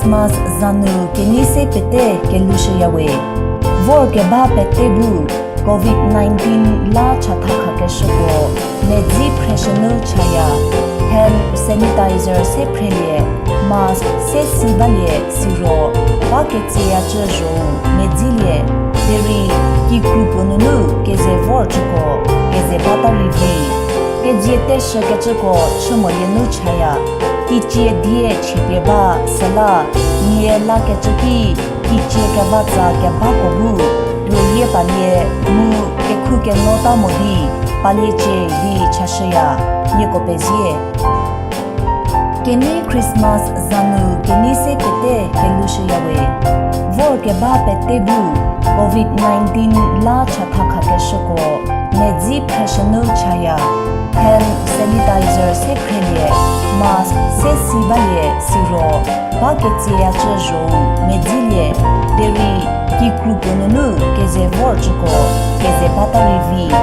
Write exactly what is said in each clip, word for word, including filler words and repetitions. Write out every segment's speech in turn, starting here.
Christmas zanu kenei se pete kelushüyawe. Vorkeba pete bu covid nineteen la chatha khakeshüko medzi phreshünu chaya, hand sanitizer se phrelie, mask se si balie siro, ba ketsieyacü zhou medzilie, derei kikru puo nunu keze vorcüko keze bata rei vi. Kezie teshükecüko chü molie nu chaya, teicie die chiepie ba süla, nie lakecü ki teicie kevatsa kebako bu tuorie palie mu kekhu kenota mo di paliecie di chashüya, nieko pezie. Kenei Christmas zanu kenei se pete kelushüyawe. Vorkeba pete bu covid nineteen la chatha khakeshüko medzi phreshünu chaya, hand sanitizer se phrelie, mask se si balie siro, ba ketsieyacü zhou medzilie, derei kikru puo nunu keze vorcüko keze bata rei vi.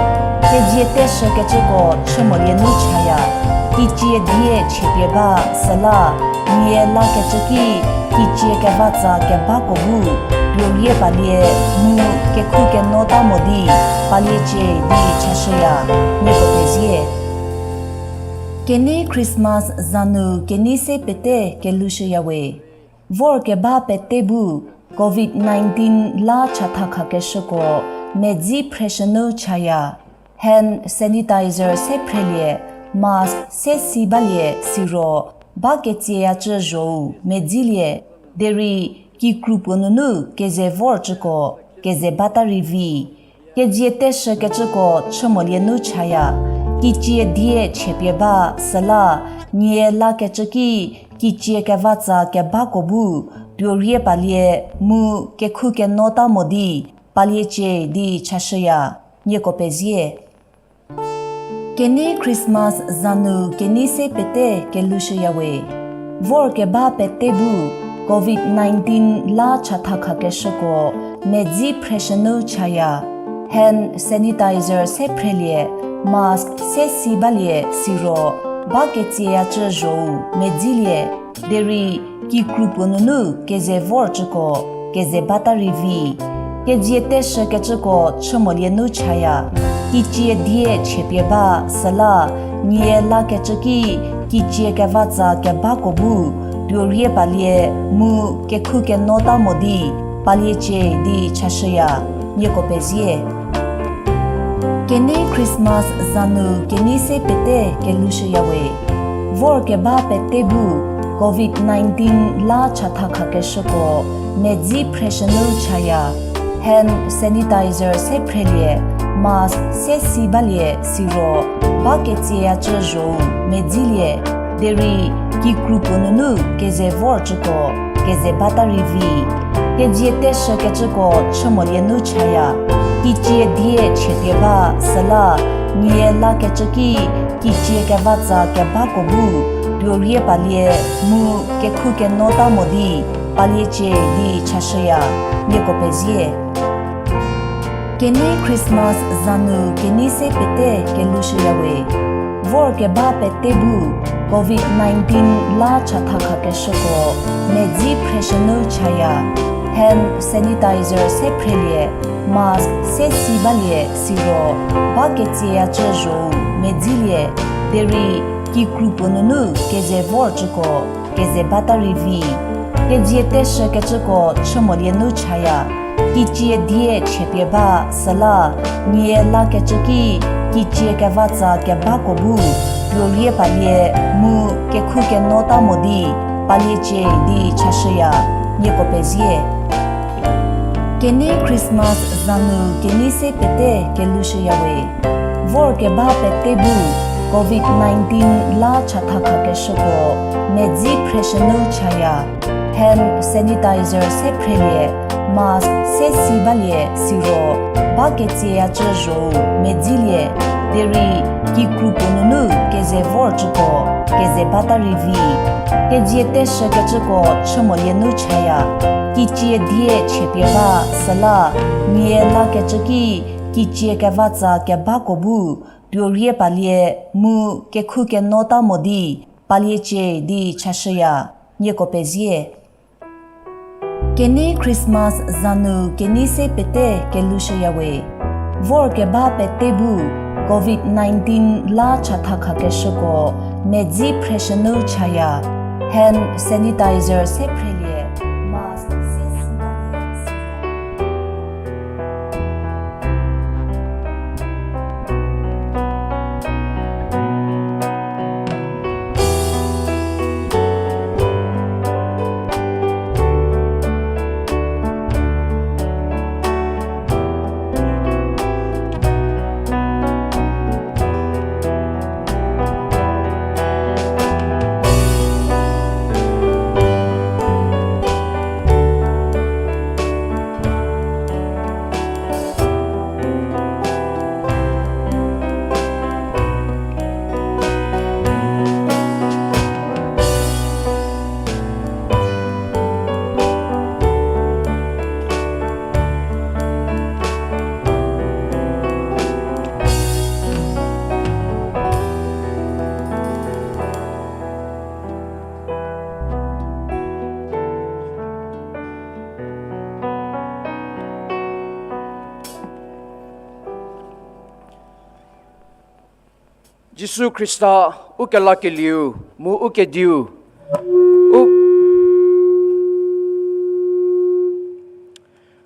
Kezie teshükecüko chü molie nu chaya, teicie die chiepie ba süla, nie lakecü ki teicie kevatsa kebako bu tuorie palie mu kekhu kenota mo di paliecie di chashüya, nieko pezie. Kenei Christmas zanu kenei se pete kelushüyawe. Vorkeba pete bu covid nineteen la chatha khakeshüko medzi phreshünu chaya, hand sanitizer se phrelie, mask se si balie siro, ba ketsieyacü zhou medzilie, derei kikru puo nunu keze vorcüko keze bata rei vi. Kezie teshükecüko chü molie nu chaya, teicie die chiepie ba süla, nie lakecü ki teicie kevatsa kebako bu tuorie palie mu kekhu kenota mo di paliecie di chashüya, nieko pezie. Kenei Christmas zanu kenei se pete kelushüyawe. Vorkeba pete bu covid nineteen la chatha khakeshüko medzi phreshünu chaya, hand sanitizer se phrelie, mask se si balie siro, ba ketsieyacü zhou medzilie, derei kikru puo nunu keze vorcüko keze bata rei vi. Kezie teshükecüko chü molie nu chaya, teicie die chiepie ba süla, nie lakecü ki teicie kevatsa kebako bu tuorie palie mu kekhu kenota mo di paliecie di chashüya, nieko pezie. Kenei Christmas zanu kenei se pete kelushüyawe. Vorkeba pete bu covid nineteen la chatha khakeshüko medzi phreshünu chaya, hand sanitizer se phrelie, mask se si balie siro, ba ketsieyacü zhou medzilie, derei kikru puo nunu keze vorcüko keze bata rei vi. Kezie teshükecüko chü molie nu chaya, teicie die chiepie ba süla, nie lakecü ki teicie kevatsa kebako bu tuorie palie mu kekhu kenota mo di paliecie di chashüya, nieko pezie. Kenei Christmas zanu kenei se pete kelushüyawe. Vorkeba pete bu covid nineteen la chatha khakeshüko medzi phreshünu chaya, hand sanitizer se phrelie, mask se si balie siro, ba ketsieyacü zhou medzilie, derei kikru puo nunu keze vorcüko keze bata rei vi. Kezie teshükecüko chü molie nu chaya, teicie die chiepie ba süla, nie lakecü ki teicie kevatsa kebako bu tuorie palie mu kekhu kenota mo di paliecie di chashüya, nieko pezie. Kenei Christmas zanu kenei se pete kelushüyawe. Vorkeba pete bu covid nineteen la chatha khakeshüko medzi phreshünu chaya, hand sanitizer se phrelie, mask se si balie siro, ba ketsieyacü zhou medzilie, derei kikru puo nunu keze vorcüko keze bata rei vi. Kezie teshükecüko chü molie nu chaya, teicie die chiepie ba süla, nie lakecü ki teicie kevatsa kebako bu tuorie palie mu kekhu kenota mo di paliecie di chashüya, nieko pezie. Kenei Christmas za nu kenei se pete kelushüyawe. Vor keba pete bu covid nineteen la chatha khakeshüko medzi phreshünu chaya, hand sanitizer se phrelie, mask se sü Jisu Khrista, u kelakelieu mu u kediu, u,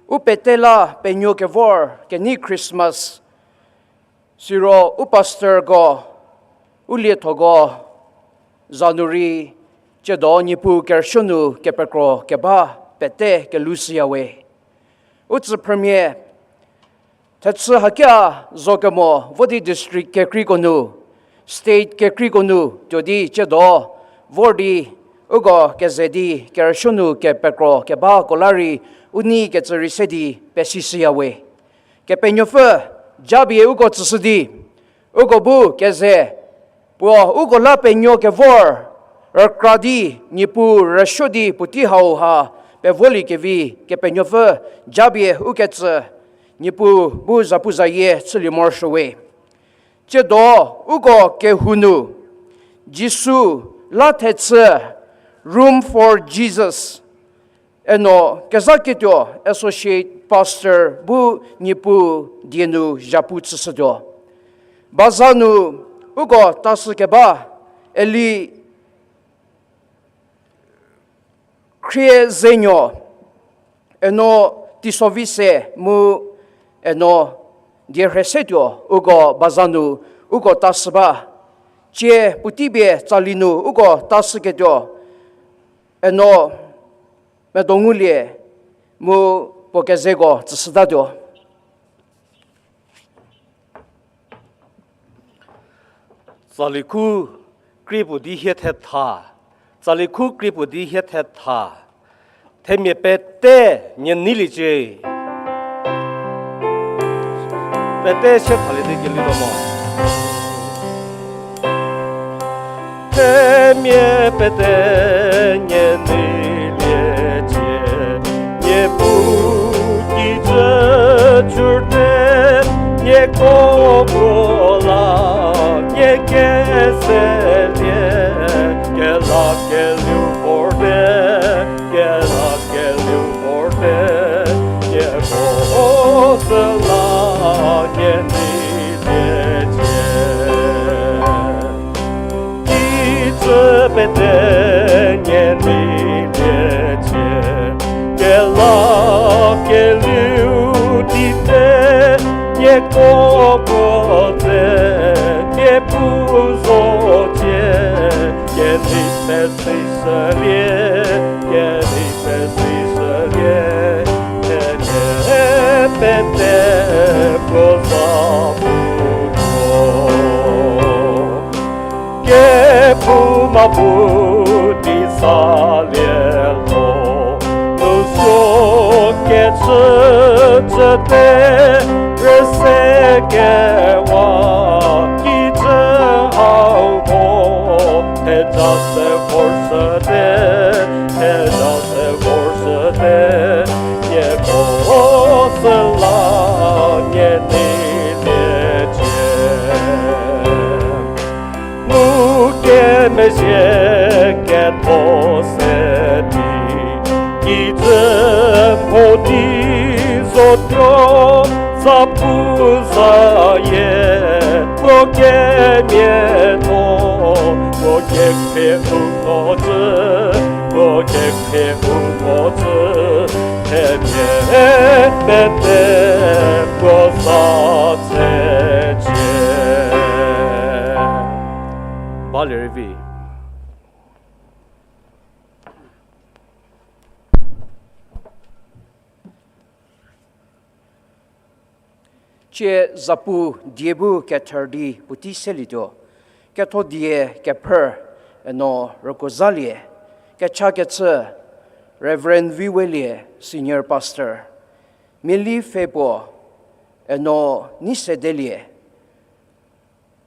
u pete la penuo kevor kenei Christmas, siro u pastorko, u liethoko, za nu rei, tsiedo Niepuu kerüsuo nu kepekro keba pete kelushüyawe. U tsüphrümia, thechü hakia zo kemo vo di district kekreiko nu, state kekreiko nu tuo di tsiedo vor di uko keze di kerüsuo nu kepekro kebako la rei u nei kecü rei se di pesishüyawe. Kepenuopfü, japie uko tsüshü di, uko bu keze, puo uko la penuo kevor, rükra di, Niepuu rüsuo di puotei hauha, pevoliekevi, Kepenuopfü, japie ukecü, Niepuu bu zapuzayie chülie morosuowe. Tsiedo uko kehou nu, Jisu la thechü, Room for Jesus, eno kezhaketuo Associate Pastor bu Niepuu die nu zhapu chüshütuo. Baza nu uko tashü keba, Eli Khriezenuo, eno Teisovise mu eno die rheisetuo uko baza nu uko tashü ba. Tsie puotei pie tsali nu uko tashüketuo, eno Medongulie mu puo kezeko tsüshütatuo. Tsali khu krie puo di hie thetha. Tsali khu krie puo di hie thetha. Themia pete nie neiliecie. Pete sie thalie di kelituo mo. Themia pete nie neiliecie, Niepuu kijü chüte, nieko puo la nie keselie, kelakelieu vorte, kelakelieu vorte, nieko süla nie neiliecie. Kijü pete nie neiliecie, kelakelieu tite, nieko puo tse, Niepuu zocie, kenei pesishülie, kenei pesishülie, themia pete puo za puo tuo. Kephouma bu di salie lho, nu suo kechü chüte, rüse kewa kijü hau mo, theja se vorshüte, theja se vorshüte, nieko süla nie neiliecie. Ngukemezhie ketho se di, kijü Di zotuo, zapu zayie, puo kemiatho, puo kephe u mhodzü, puo kephe u mhodzü, themia pete puo za tsecie. Balie rei vi. Tsie zapu die bu kether di puotei selietuo. Ketho die kephrü eno rükuozalie, kechakechü Reverend Viwelie, Senior Pastor, Mieli Pfhepuo, eno Neisedelie.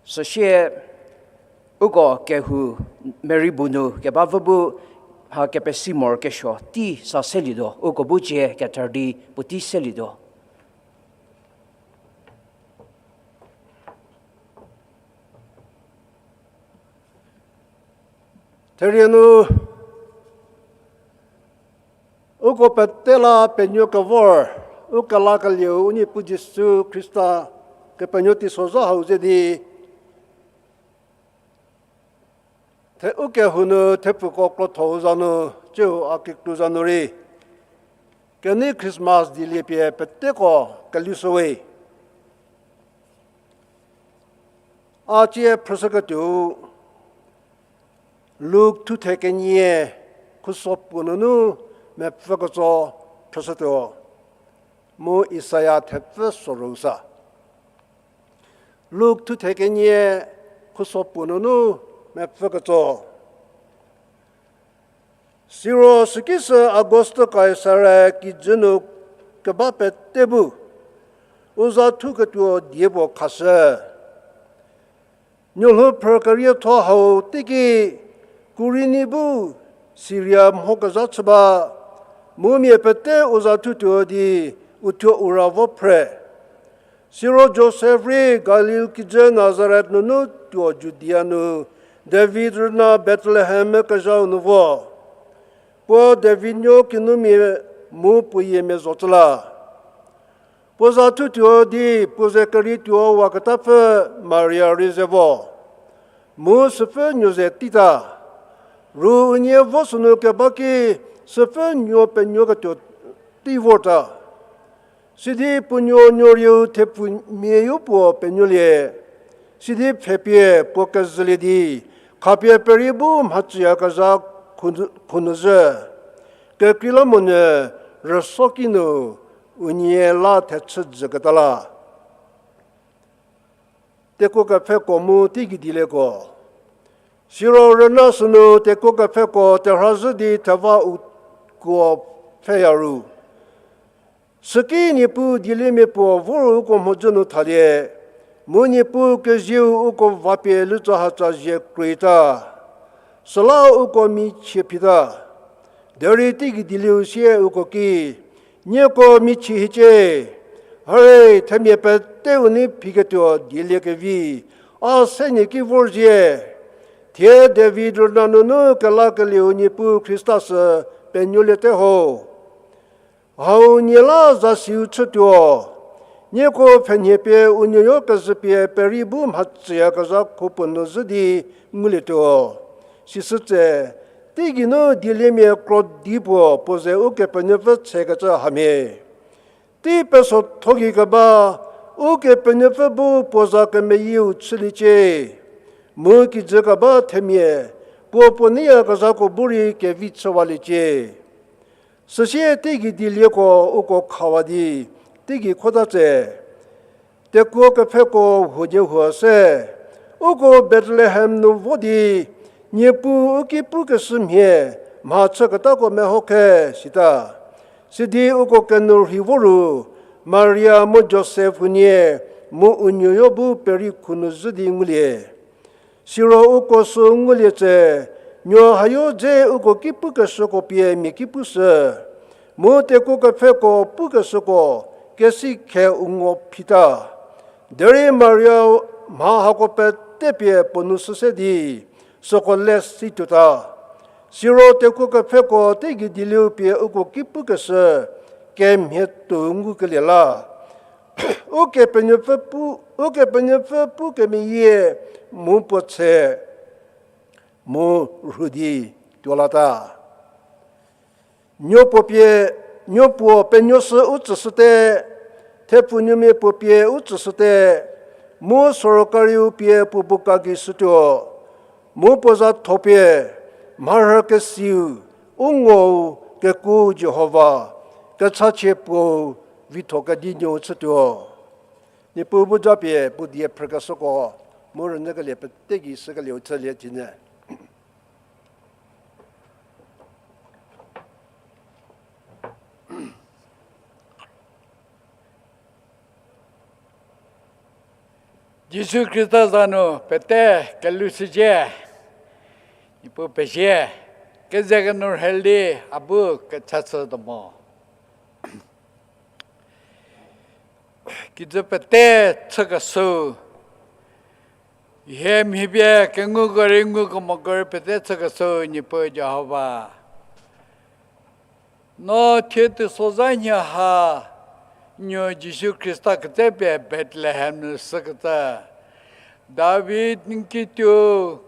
Süsie uko kehou Mary bu nu kebavü bu mha kepesi morokesuo tei sa selietuo, uko bu tsie kether di puotei selietuo. Therie nu uko pete la penuo kevor, u kelakelieu u Niepuu Jisu Khrista kepenuo teisozha hau ze di, the u kehou nu thepfuko krotho-u za nu, ciu a kikru za nu rei, kenei Christmas dielie pie peteko kelishüwe. A tsie phrüshüketuou, Luk thuthe kenie, khuso puo nunu mepfü ketso phrüshütuo, mu Isaia thepfü sorou sa. Luk thuthe kenie, khuso puo nunu mepfü ketso. Siro sükisü Agusto Kaisare kijü nu keba pete bu u za thuketuo die puo khashü. Nuolhou phrü kerietho hau teiki Kurini bu Siria mhokezha chü ba, mu mia pete u za thutuo di uthuo u ra vo phre. Siro Josef rei Galil kijü Nazaret nunu tuo Judia nu David rüna Bethlehem kezhau nu vo. Puo David nuo kinumia mu puo yiemia zo cü la. Puo za thutuo di puo ze kerietuo waketapfü Maria rei ze vo. Mu süpfü nuo ze teita. Ru unie vo sünu keba ki süpfü nuo penuoketuo tei vorta. Sidi puo nuo nuorieu thepfumia yopuo penuolie. Sidi pfhepie puo kezhülie di, khapie peri bu mhacüyakezha khunu-, khunuzhü. Kekreilamonyü rüso kinu unie la thechü jüketa la. Tekuo kepfheko mu teigei dielieko. Siro rüna sünu tekuo kepfheko terhazhü di theva u kuo pfheya ru. Süki Niepuu dieliemia puo vor uko mhodzü nu thalie, mu Niepuu kezieu uko vapie lutsahatsa zie kruita. Süla uko michie phita. Derei teigei dielieu sie uko ki, nieko michie hiecie. Hare, themia pete u nei phiketuo dieliekevi a se nie ki vor zie. Thie David rüna nunu kelakelieu Niepuu Khrista sü penuoliete ho. Hau nie la zasiu chütuo. Nieko pfhenhie pie u nuoyo kezhüpie peri bu mhacüyakezha kho puo nu zhü di ngulietuo. Sisütse, teigeinu dieliemia krodi puo puo ze Ukepenuopfü tsekecü hamhie. Tei pesotho gei keba, Ukepenuopfü bu puo za kemeyieu chüliecie. Mu kijü keba themia, puo puo neiyakezhako bu rei kevi chüwaliecie. Süsie teigei dielieko uko khawa di, teigei khota tse. Tekuo kepfheko huoniehuo se, uko Bethlehem nu vo di, Niepuu u ki pukeshü mhie, mha chüketako meho khe, sita. Sidi uko kenu rhi vo ru, Maria mu Josef huonie, mu u nuoyo bu peri khunu zhü di ngulie. Siro uko sü ngulie tse, nuo hayo dze uko ki pukeshüko pie mia ki pushü. Mu tekuo kepfheko pukeshüko, kesi khe u ngo phita. Derei Maria mha hako pete pie puo nu shüse di, süko le si tuota. Siro tekuo kepfheko teigei dielieu pie uko ki pukeshü, kemhie tuo ngukelie la, Ukepenuopfü pu, Ukepenuopfü pu kemeyie mu puo tshe mu rhu di tuolata. Nuo puo pie, nuo puo penuoshü u tsüshüte, thepfunuomia puo pie u tsüshüte, mu sorkariu pie puo bu ka gei shütuo, mu puo za tho pie, mharhü kesiu, u ngou keku Jihova, kechachie puou vitho kedi nuou chütuo. Niepuu bu japie puo die phrükeshüko, mu rünyükelie pete gei shükelieu chülie tinyü. Jisu Khrista za nu pete kelhou shücie, Niepuu pezie, keze kenu rhei di a bu kecha chütuo mo. Kijü pete chükeshüu, hie mhi pie kenguko rei ngukemoko rei pete chükeshüu Niepuu Jihova. No thie teisozha nhie ha, nuo Jisu Khrista ketse pie Bethlehem nu shükecü, David n kituo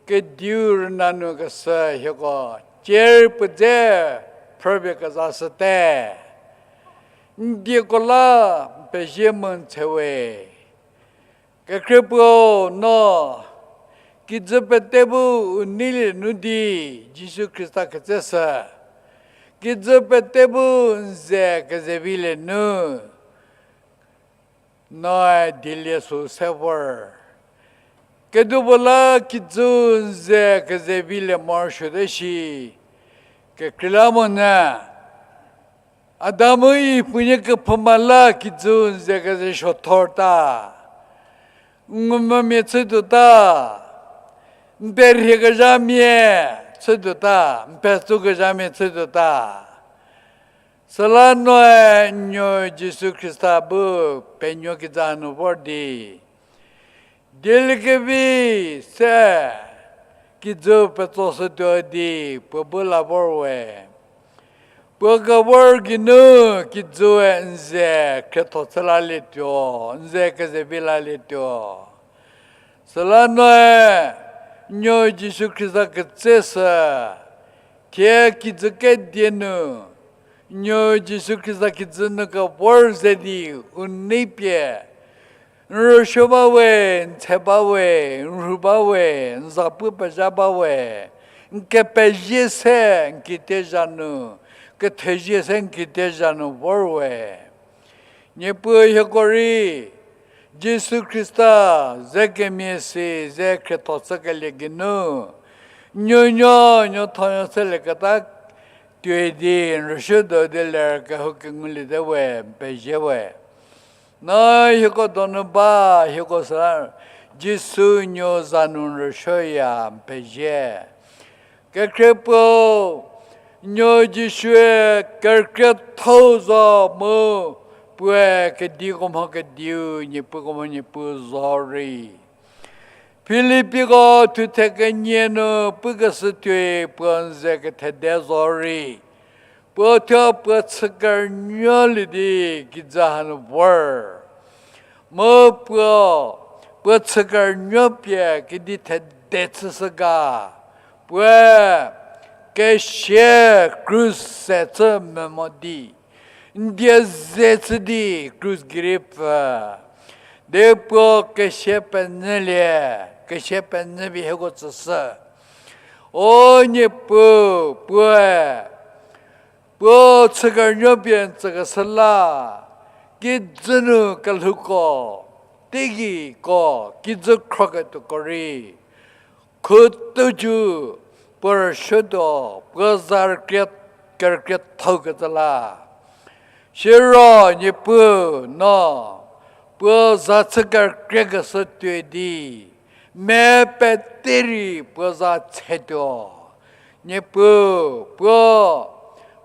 kediu rüna nu keshü hieko, cer puo dze phrüpie kezashüte. N dieko la n pezie mu n tshe we. Kekhrie puo no, kijü pete bu u neilie nu di, Jisu Khrista ketse sü. Kijü pete bu n ze kezevilie nu, noe dielie sü se vor. Kedipuo la kijü n ze kezevilie morosuote shi, kekreilamonyü Adam-u Iv puonie kephouma la kijü n ze kezesuo thorta. Ngumvümia chütuota, n perhiekezhamia chütuota, n petsokezhamia chütuota. Süla noe n nuo Jisu Khrista bu penuo kijü nu vor di, dieliekevi se kijü petsoshütuo di puo bu la vor we. Puo kevor geinu kijüe n ze khrietho chü lalietuo, n ze kezevi lalietuo. Süla noe n nuo Jisu Khrista ketse sü, thie kijü kedie nu, n nuo Jisu Khrista kijü nu kevor ze di u nei pie n rüsuo ba we, n tshe ba we, n rhu ba we, n za pu pezha ba we, n kepezie se n kitiezha nu, kethezie se n kitiezha nu vor we. Niepuu hieko rei, Jisu Khrista ze kemia si ze khrietho chükelie geinu, nuonuo, nuothonuo chülieketa tuoi di n rüsuo do di ler kehou kenguliete we, n pezie we. No hieko donu ba, hieko süla Jisu nuo za nu n rüsuoya, n pezie. Kekhrie puo, nuo Jisue kerükriethou zo mu puoe kediko mho kediu, niepuuko mho niepuu zo rei. Filippiko thuthe kenie nu pukeshü tuoi puo n ze kethede zo rei, puo thuo puo chü kerünuolie di kijü hanu vor. Mu puo, puo chü kerünuo pie kedi thede chüshü ga, puoe kesia krus se chü memo di, n die ze chü di krus gei rei pfü. Di puo kesia penyülie, kesia penyü pie hieko tsüshü. O Niepuu, puoe puo chü kerünuo pie n tsükeshü la, kijü nu kelhouko, teigiko, kijü khroketuoko rei, khutoucü puo rüsuotuo, puo za rükrie, kerükriethoukecü la. Siro Niepuu no, puo za chü kerükriekeshü tuoi di, me pete rei puo za tshetuo. Niepuu, puo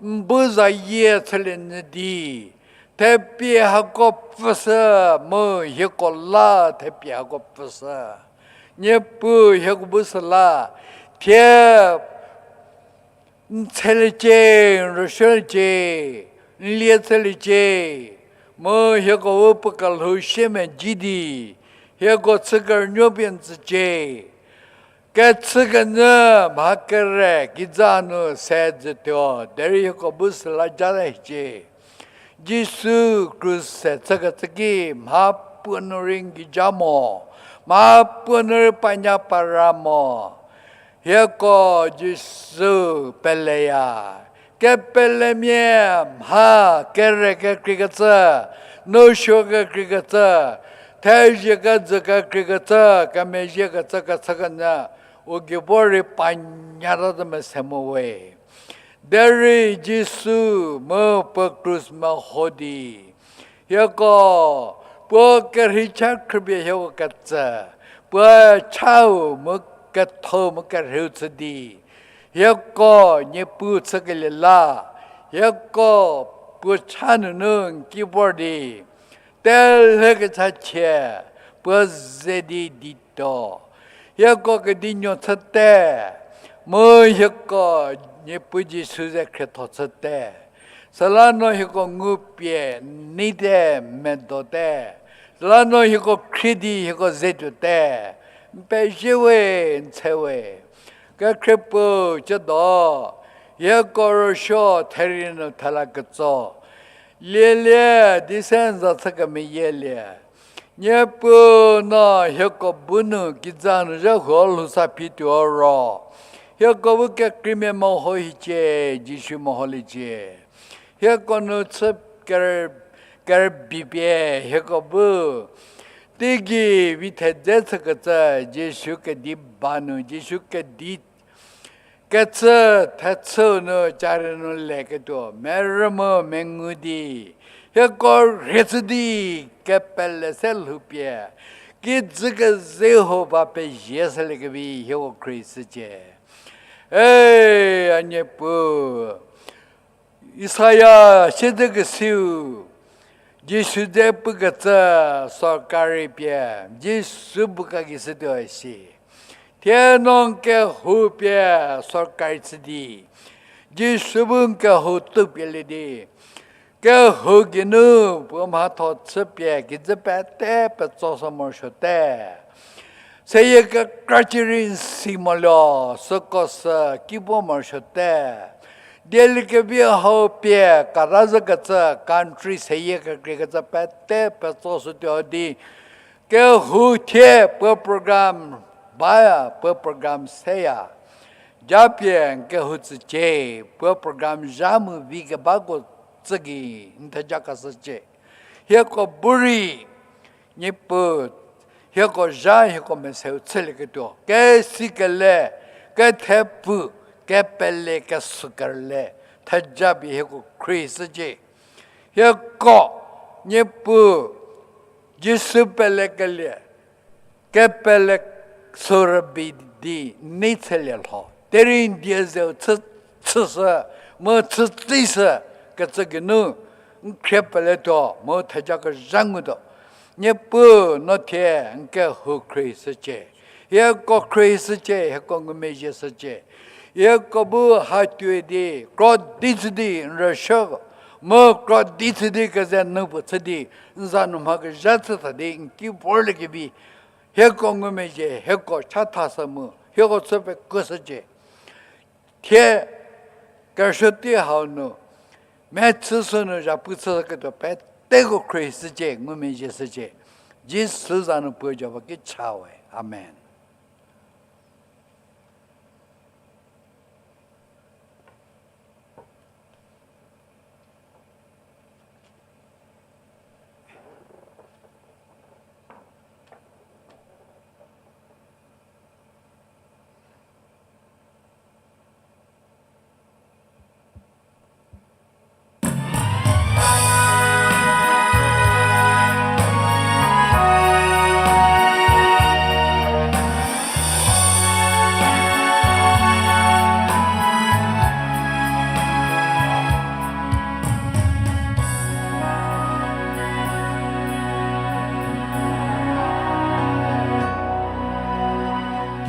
n bu zayie chülie nyü di, thepie hako pfüshü mu hieko la thepie hako pfüshü. Niepuu hieko bu süla, thie n tsheliecie, n rüsuoliecie, n lie chüliecie, mu hieko bu puo kelhou sie medzi di, hieko chü kerünuo pie n tsücie. Kechükenyü mha kere kijü nu se dzütuo, derei hieko bu süla ja hiecie. Jisu krus se chükecü ki mha puo nu rei n gija mo, mha puo nu rei panya para mo. Hieko Jisu peleya. Kepelemia mha kere kekreikecü, nousuo kekreikecü, thezie kejü kekreikecü, kemezhiekecü kechükenyü, u gei vor rei panyata zü mese mo we. Derei Jisu mu puo krus meho di, hieko puo kerhei cha khrüpie hieko ketsü, puo chau mu ketho mu kerheiu chü di, hieko Niepuu chükelie la, hieko puo cha nunu n ki vor di, telhe kechachie, puo ze di dituo. Hieko kedinuo chüte, mu hieko Niepuu Jisu ze khrietho chüte. Süla no hieko ngupie n neite, medote. Süla no hieko khrie di hieko ze tuote. N pezie we, n tshe we. Kekhrie puo ciedo, hieko rüsuo therie nu thela ketso lielie di se n za chü kemeyielie. Niepuu no hieko bu nu kijü nu zha huo lhou sa phi tuo ro, hieko bu kekreimia meho hiecie, Jisu meho liecie. Hieko nu chü ker-, kerübipie hieko bu teigei vi thedze chükecü Jisu kedi ba nu, Jisu kedi kechü thechüu nu carie nu leketuo merü mu mengu di, hieko rhie chü di kepele se lhoupie, kijü keze ho ba pezie shüliekevi hieko khrie shücie. E, a Niepuu, Isaia siedzekesiu, Jisu dze pukecü sorkari pie, Jisu bu ka gei shütuo si. Thie no n kehou pie sorkari chü di, Jisu bu n kehou tupielie di, kehou geinu puo mhatho chüpie kijü pete petso sü morosuote. Seyie kekra cierei n si moluo, süko sü ki puo morosuote. Dieliekevi hau pie kata zhükecü country seyie kekreikecü pete petso shütuo di, kehou thie puo program baya, puo program seya. Japie n kehou tsücie, puo program zha mu vi kebako tsü gei n theja keshücie. Hieko bu rei, Niepuu, hieko zha hieko meseu chülieketuo kesikele, kethepfu, kepele kesükerle, theja pie hieko khrie shücie. Hieko, Niepuu, Jisu pelekelie, kepele sü rübei di nei chülie lho. Derei n die zeu chü, chüshü, mu chütsishü kecü geinu, n khrie peletuo mu theja kezha ngutuo. Niepuu no thie n kehou khrie shücie. Hieko khrie shücie, hieko ngumezhie shücie. Hieko bu hatuo di, krodi chü di n rüsuo, mu krodi chü di keze nu puo chü di, n za nu mha kezha chü tha di n ki vorliekevi, hieko ngumezhie, hieko chathashü mu hieko chü pekuoshücie. Thie kerüsuo tei hau nu, mechü sü nu zhapu chüketuo peteko khrie shücie, ngumezhie shücie. Jisu za nu puo Jihova ki cha we. Amen.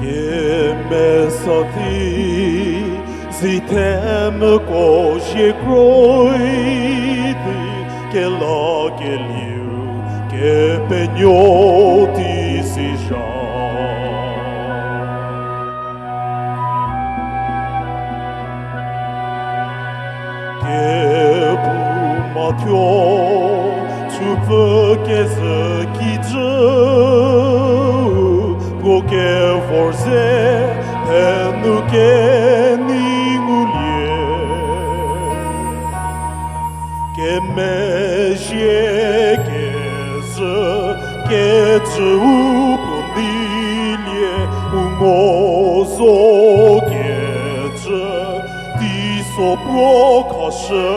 Kemesa di, zi themvüko zhie kroi. Penuo tei si zha. Kephouma thuo, chüpfü kezhü kijü, puo kevor ze, thenu kenei ngulie. Kemezhie kezhü kecüu puo neilie, u ngo zo kecü teiso puo khashü.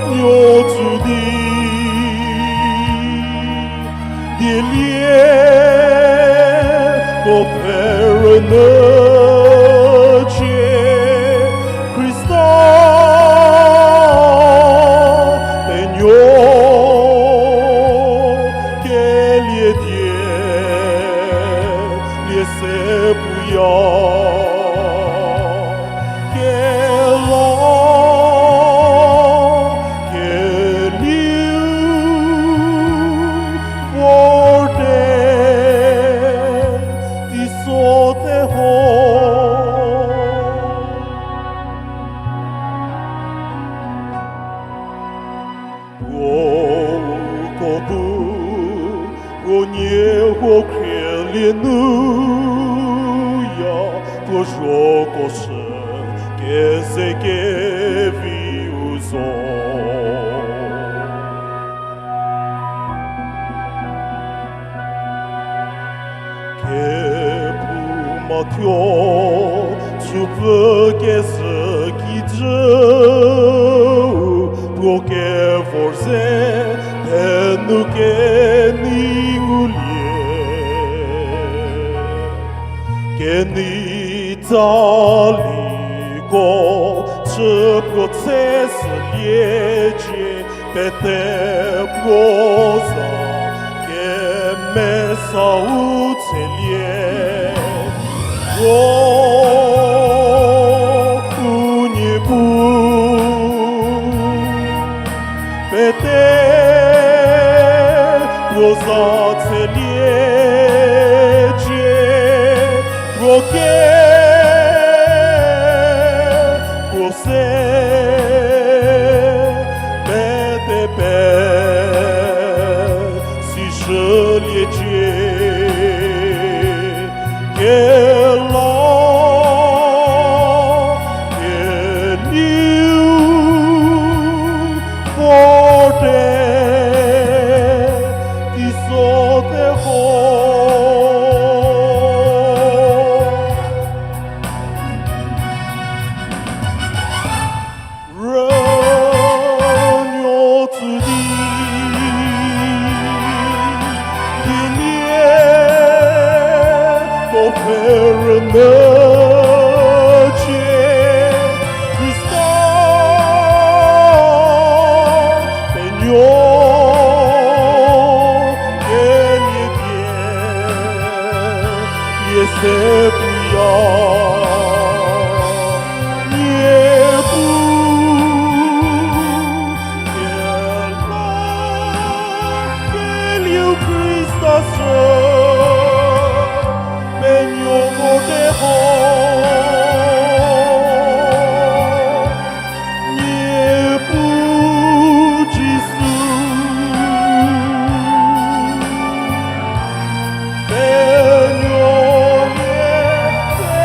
Rünuo tsü di dielie ko pfhe rünyücie, Khrista penuo kelie die lie se puya. Kela keliu vorte teiso te ho. Puo uko bu, puo nie huo khrielie nu ya, puo zhoko shü keze kevi u zo. Kephouma thuo, chüpfü kezhü kijüu puo kevor ze, thenu kenei ngulie. Kenei tsaliko chü puo tse süliecie, pete puo za kemesau tselie. O, u Niepuu, pete puo za tseliecie, puo ke puo se pete pe sishüliecie. Kela keliu vorte teiso te ho. Rünuo tsü di dielie ko pfhe rünyücie, Khrista penuo kelie die lie se puya. Niepuu, kela keliu Khrista sü penuo vorte ho. Niepuu Jisu, penuo lie se.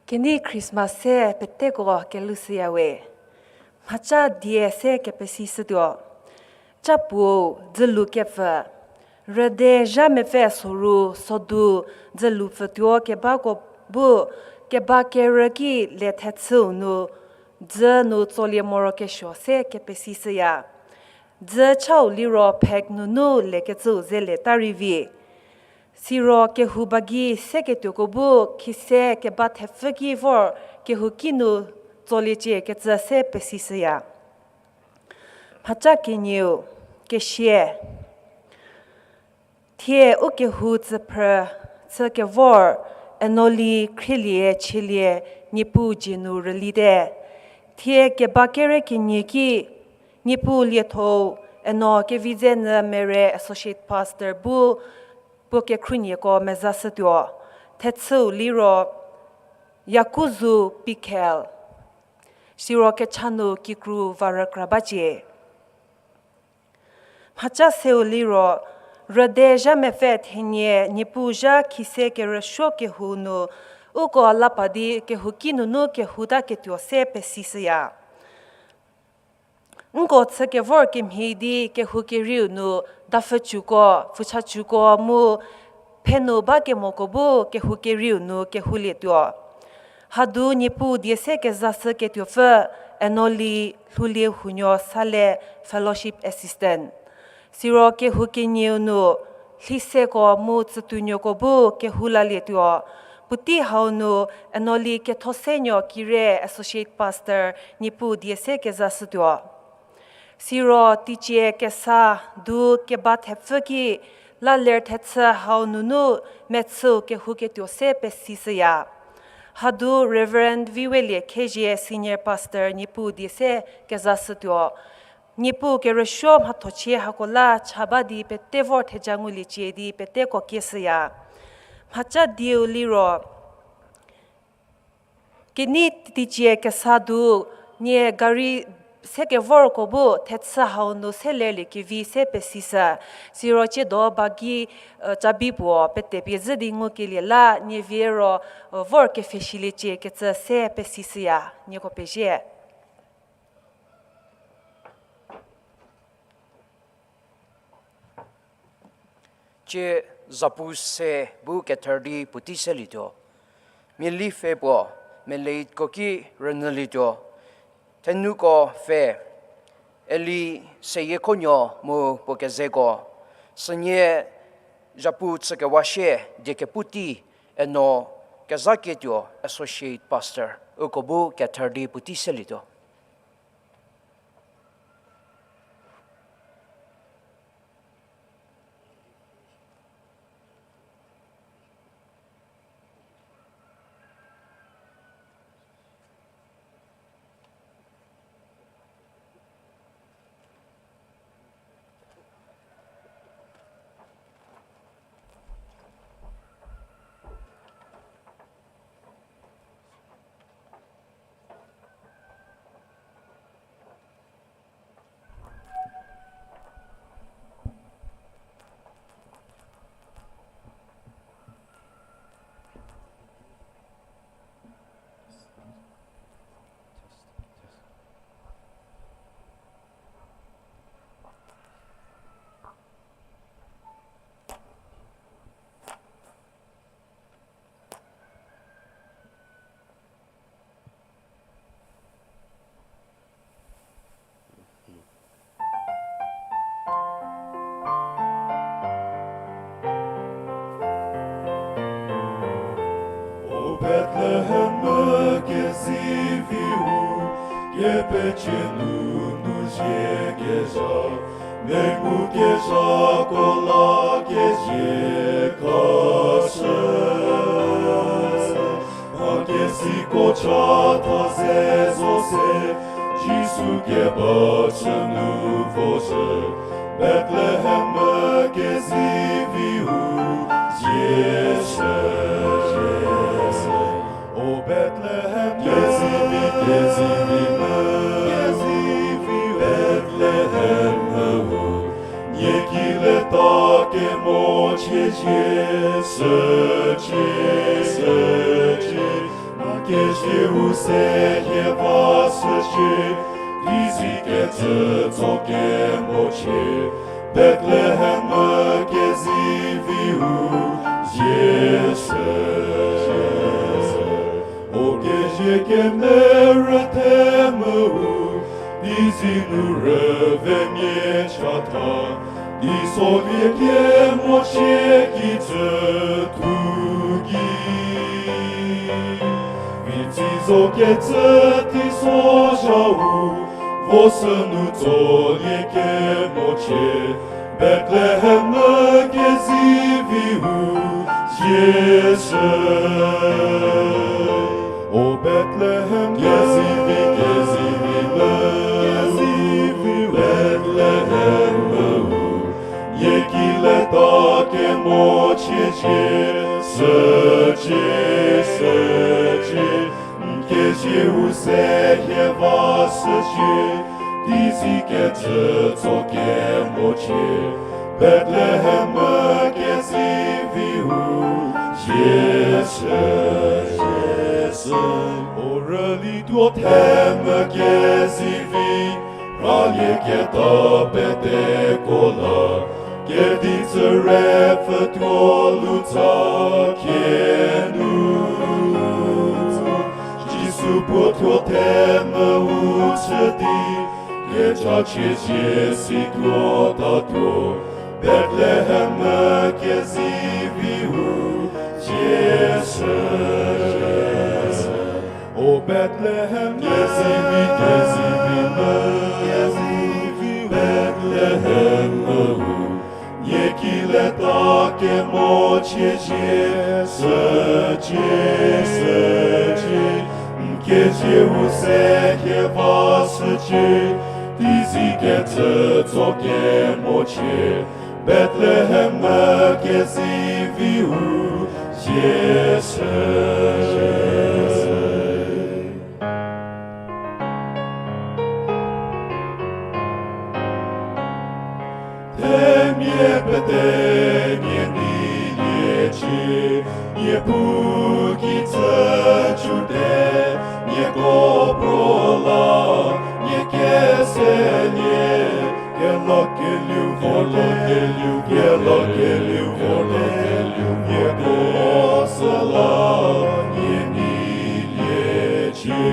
Kenei Christmas se peteko kelushüyawe. Mhaca die se kepesishütuo. Capuo dzülu kepfü. Rüde zha mepfü soru sodu dzülu pfütuo kebako bu keba kerü ki le thechüu nu dzü nu tsolie morokesuo se kepesishüya. Dzü chau liro phek nunu lekecüu ze le ta rei vi. Siro kehou ba gei seketuoko bu khise keba thepfü ki vor kehou ki nu tsoliecie kecü se pesishüya. Mhaca kenieu, kesia. Thie u kehou tsüphrü chü kevor, Enoli Khrielie Chielie, Niepuu dzie nu rülite. Thie keba kere kenie ki, Niepuu lietho-u, eno Kevidzenyü Mere Associate Pastor bu puo kekhruohieko mezashütuo. Thechüu liro, Yakuzu Pikhel. Siro kecha nu kikru va rükra bacie. Mhaca seu liro, rüde zha mepfü thenie Niepuu zha khise kerüsuo kehou nu, uko la pa di kehou ki nunu kehou ta ketuo se pesishüya. Nko chü kevor kemhie di kehou kerieu nu, dapfhücüko, pfüchacüko mu, phenu ba kemoko bu kehou kerieu nu kehoulietuo. Hadu Niepuu die se kezashü ketuopfü, Enoli Lhoulie Hunuo Sale, Fellowship Assistant. Siro kehou kenieu nu, lhiseko mu tsütuonuoko bu kehou lalietuo. Puotei hau nu, Enoli Kethosenuo Kire, Associate Pastor, Niepuu die se kezashütuo. Siro teicie kesa du keba thepfü ki, la ler thechü hau nunu mechüu kehou ketuo se pesishüya. Hadu Reverend Viwelie Khezhie, Senior Pastor, Niepuu die se kezashütuo. Niepuu kerüsuo mhathochie hako la cha ba di pete vor theja nguliecie di peteko kieshüya. Mhaca dieu liro, kenei teicie kesa du, nie gari se kevorko bu thechü hau nu se lerlie kevi se pesishü. Siro ciedo bagi, eh, cabi puo petepie zhü di ngukelie la, nie vie ro, eh, vor kepfheshüliecie kecü se pesishüya, nieko pezie. Tsie zapu se bu kether di puotei selietuo. Miali pfhe puo, meleitko ki rünyülietuo. Thenuko pfhe, Eli Seyiekhonyo mu puo kezeko. Sünie zapu chükewa shie die kepu tei, eno Kezhaketuo Associate Pastor, uko bu kether di puotei selietuo. O Bethlehem mu keziviu, kepecie nunu zie kezha, mengu kezhako la kezie khashü. Mha kesiko chatha ze zo se, Jisu keba chü nu vozhü, Bethlehem mu keziviu zie shü. O Bethlehem, kezivi, kezivi mu, kezivi Bethlehem mu, nie ki le ta kemo chiezie shücie, shücie. Mha kezieu se hie va shücie, dizi kecü tso kemo chie, Bethlehem mu keziviu zie shü. O kezie kemerü the mu, Di zi nu rüvemia chatha, di solie kemo chie kijü thu ki. Vitsei zo kecü teisozha-u, vo sünu tsolie kemo chie, Bethlehem nu kezivi-u, Jisu. O Bethlehem kezivi, kezivi mu, kezivi Bethlehem mu, nie ki leta kemo chie cie, sücie, sücie, n kezie-u se hie va sücie, di zi kecü tso kemo chie, Bethlehem nu kezivi-u, Jisu, Jisu. O rülituo themvü kezivi, ralieketa peteko la, kedi tsüre pfütuo lutsa kenu. Jisu puo thuo themvü-u chü di, kechachie zie si tuotatuo, Bethlehem nu kezivi-u, Jisu. O Bethlehem kezivi, kezivi mu, kezivi Bethlehem nu, nie ki leta kemo chie cie, sücie, sücie, n kezie-u se hie va sücie, di zi kecü tso kemo chie, Bethlehem nu kezivi-u, Jisu. Themia pete nie nei liecie, nie pu ki tsü chute, nieko puo la nie keselie, kelakelieu vorte, kelakelieu vorte, nieko süla nie nei liecie.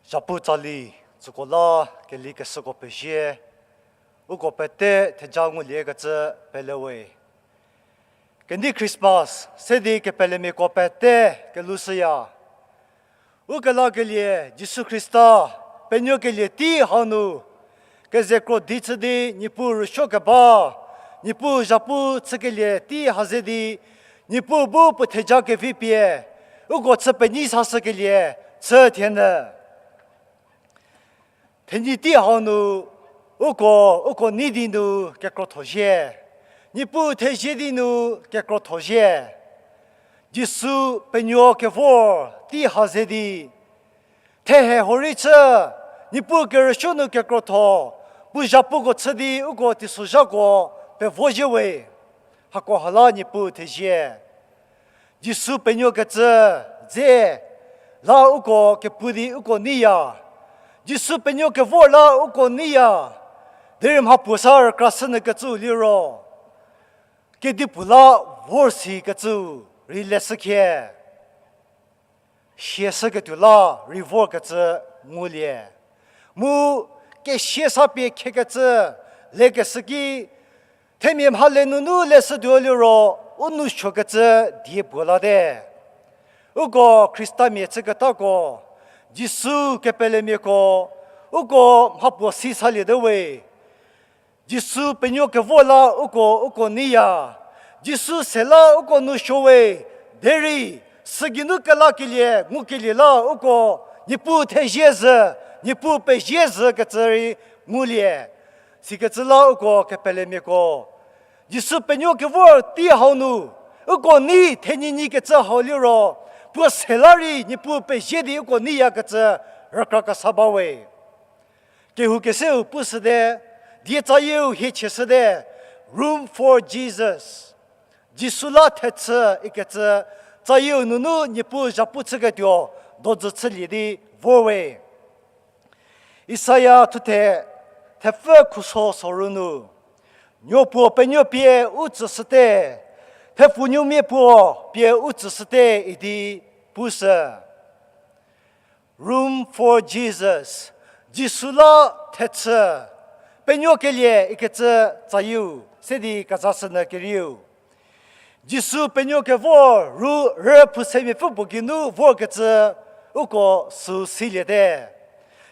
Zhapu tsali, tsüko la, kelikeshüko pezie, uko pete theja nguliekecü pele we. Kenei Christmas se di kepelemiako pete kelushüya. Ukelakelie Jisu Khrista penuokelie tei hau nu, kezekro di chü di Niepuu rüsuo keba, Niepuu zhapu chükelie tei ha ze di, Niepuu bu puo theja kevi pie, uko chü penyi sashükelie, chü thienyü. Thenyi tei hau nu, uko, uko nei di nu kekrotho zhie. Niepuu thezie di nu kekrotho zhie. Jisu penuo kevor tei ha ze di. Thehe huorei chü, Niepuu kerüsuo nu kekrotho, puo zhapuko chü di uko teisozhako pevo zhie we. Hako ha la Niepuu thezie. Jisu penuokecü dze la uko kepu di uko neiya. Jisu penuo kevor la uko neiya. Derei mhapuo sa rükrashünyükecüu liro, kedipuo la vor sikecüu rei leshükhie. Siashüketuo la rei vorkecü ngulie. Mu kesia sa pie khiekecü lekeshü ki, themia mhale nunu leshütuo liro, u nou suokecü die puo late. Uko Khristamia chüketako, Jisu kepelemiako, uko mhapuo si salie te we. Jisu penuo kevor la uko, uko neiya. Jisu se la uko nou suo we, derei, sügeinu kelakelie, ngukelie la uko, Niepuu thezie zhü, Niepuu pezie zhükecü rei ngulie. Sikecü la uko kepelemiako. Jisu penuo kevor tei hau nu, uko nei thenyinyi kecü hau liro, puo se la rei Niepuu pezie di uko neiyakecü rükrakesa ba we. Kehou keseu pushüte, die tsayieu hie chieshüte, Room for Jesus. Jisu la thechü ikecü tsayieu nunu Niepuu zhapu chüketuo dojü chülie di vor we. Isaia thuthe thepfü khuso soru nu, Nuo puo penuo pie u tsüshüte, thepfunuomia puo pie u tsüshüte idi pushü. Room for Jesus, Jisu la thechü, penuokelie ikecü tsayieu, se di kezashünyü kerieu. Jisu penuo kevor ru rüphu semiapfü puo geinu vorkecü uko sü siliete.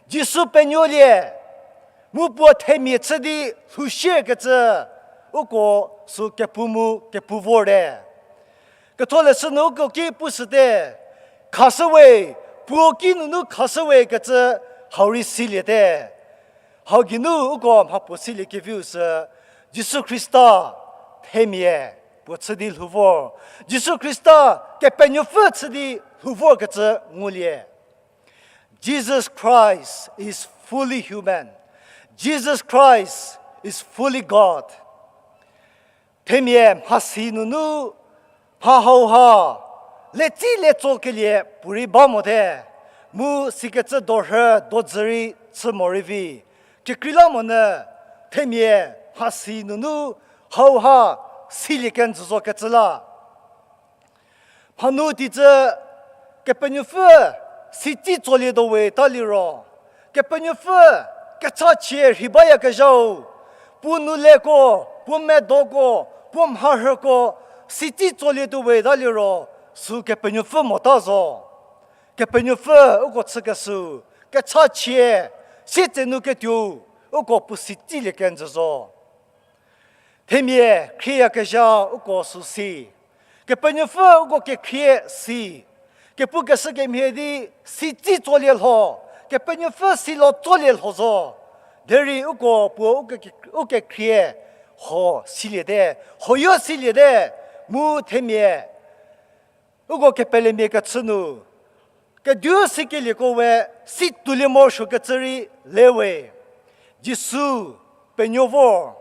Jisu penuolie, mu puo themia chü di lhoushükecü uko sü kepu mu kepu vorte. Ketholeshü nu uko ki pushüte, khashüwe, puo kinunu khashüwe kecü hau rei siliete. Hau geinu uko mhapuo siliekeviu sü, Jisu Khrista themia puo chü di lhou vor. Jisu Khrista Kepenuopfü chü di lhou vorkecü ngulie. Jesus Christ is fully human. Jesus Christ is fully God. Themia mhasi nunu mha hauha letsi letsokelie puorei ba mote, mu sikecü dorhü dojü rei chü morei vi. Kekreilamonyü themia mhasi nunu hauha silie kenjü zokecü la. Mhanu teicü Kepenuopfü sitsi tsolietuo we ta liro, Kepenuopfü kechachie rhei bayakezhau, puo nouleko, puo medoko, puo mharhüko sitsi tsolietuo we ta liro, sü Kepenuopfü mota zo. Kepenuopfü uko chükeshü, kechachie, sietsenu ketuou, uko puo sitsilie kenjü zo. Themia khrieyakezha uko sü si. Kepenuopfü uko kekhrie si. Kepukeshü kemhie di sitsi tsolie lho. Kepenuopfü silo tsolie lho zo. Derei uko puo uke, ukekhrie ho siliete. Hoyo siliete. Mu themia uko kepelemia kechü nu kediu sikelieko we si tuolie morosuokecü rei le we. Jisu penuo vor.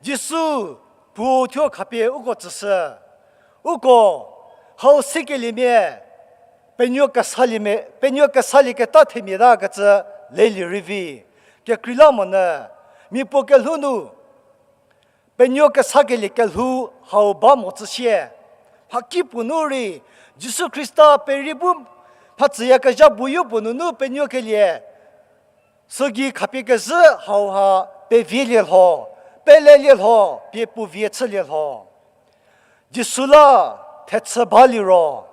Jisu puo thuo khapie uko tsüshü. Uko hau sikeliemia penuo kesaliemia, penuo kesalieketa themia ta kecü lelie rei vi. Kekreilamonyü mia puo kelhou nu penuo kesakelie kelhou hau ba mo tsüsie. Mhakipuo nu rei Jisu Khrista peri bu Mhatsüyakezha bu yopuo nunu penuokelie, sügei khapie kezhü hauha pevielie lho, pelelie lho, pie puo vie chülie lho. Jisu la thechü baliro,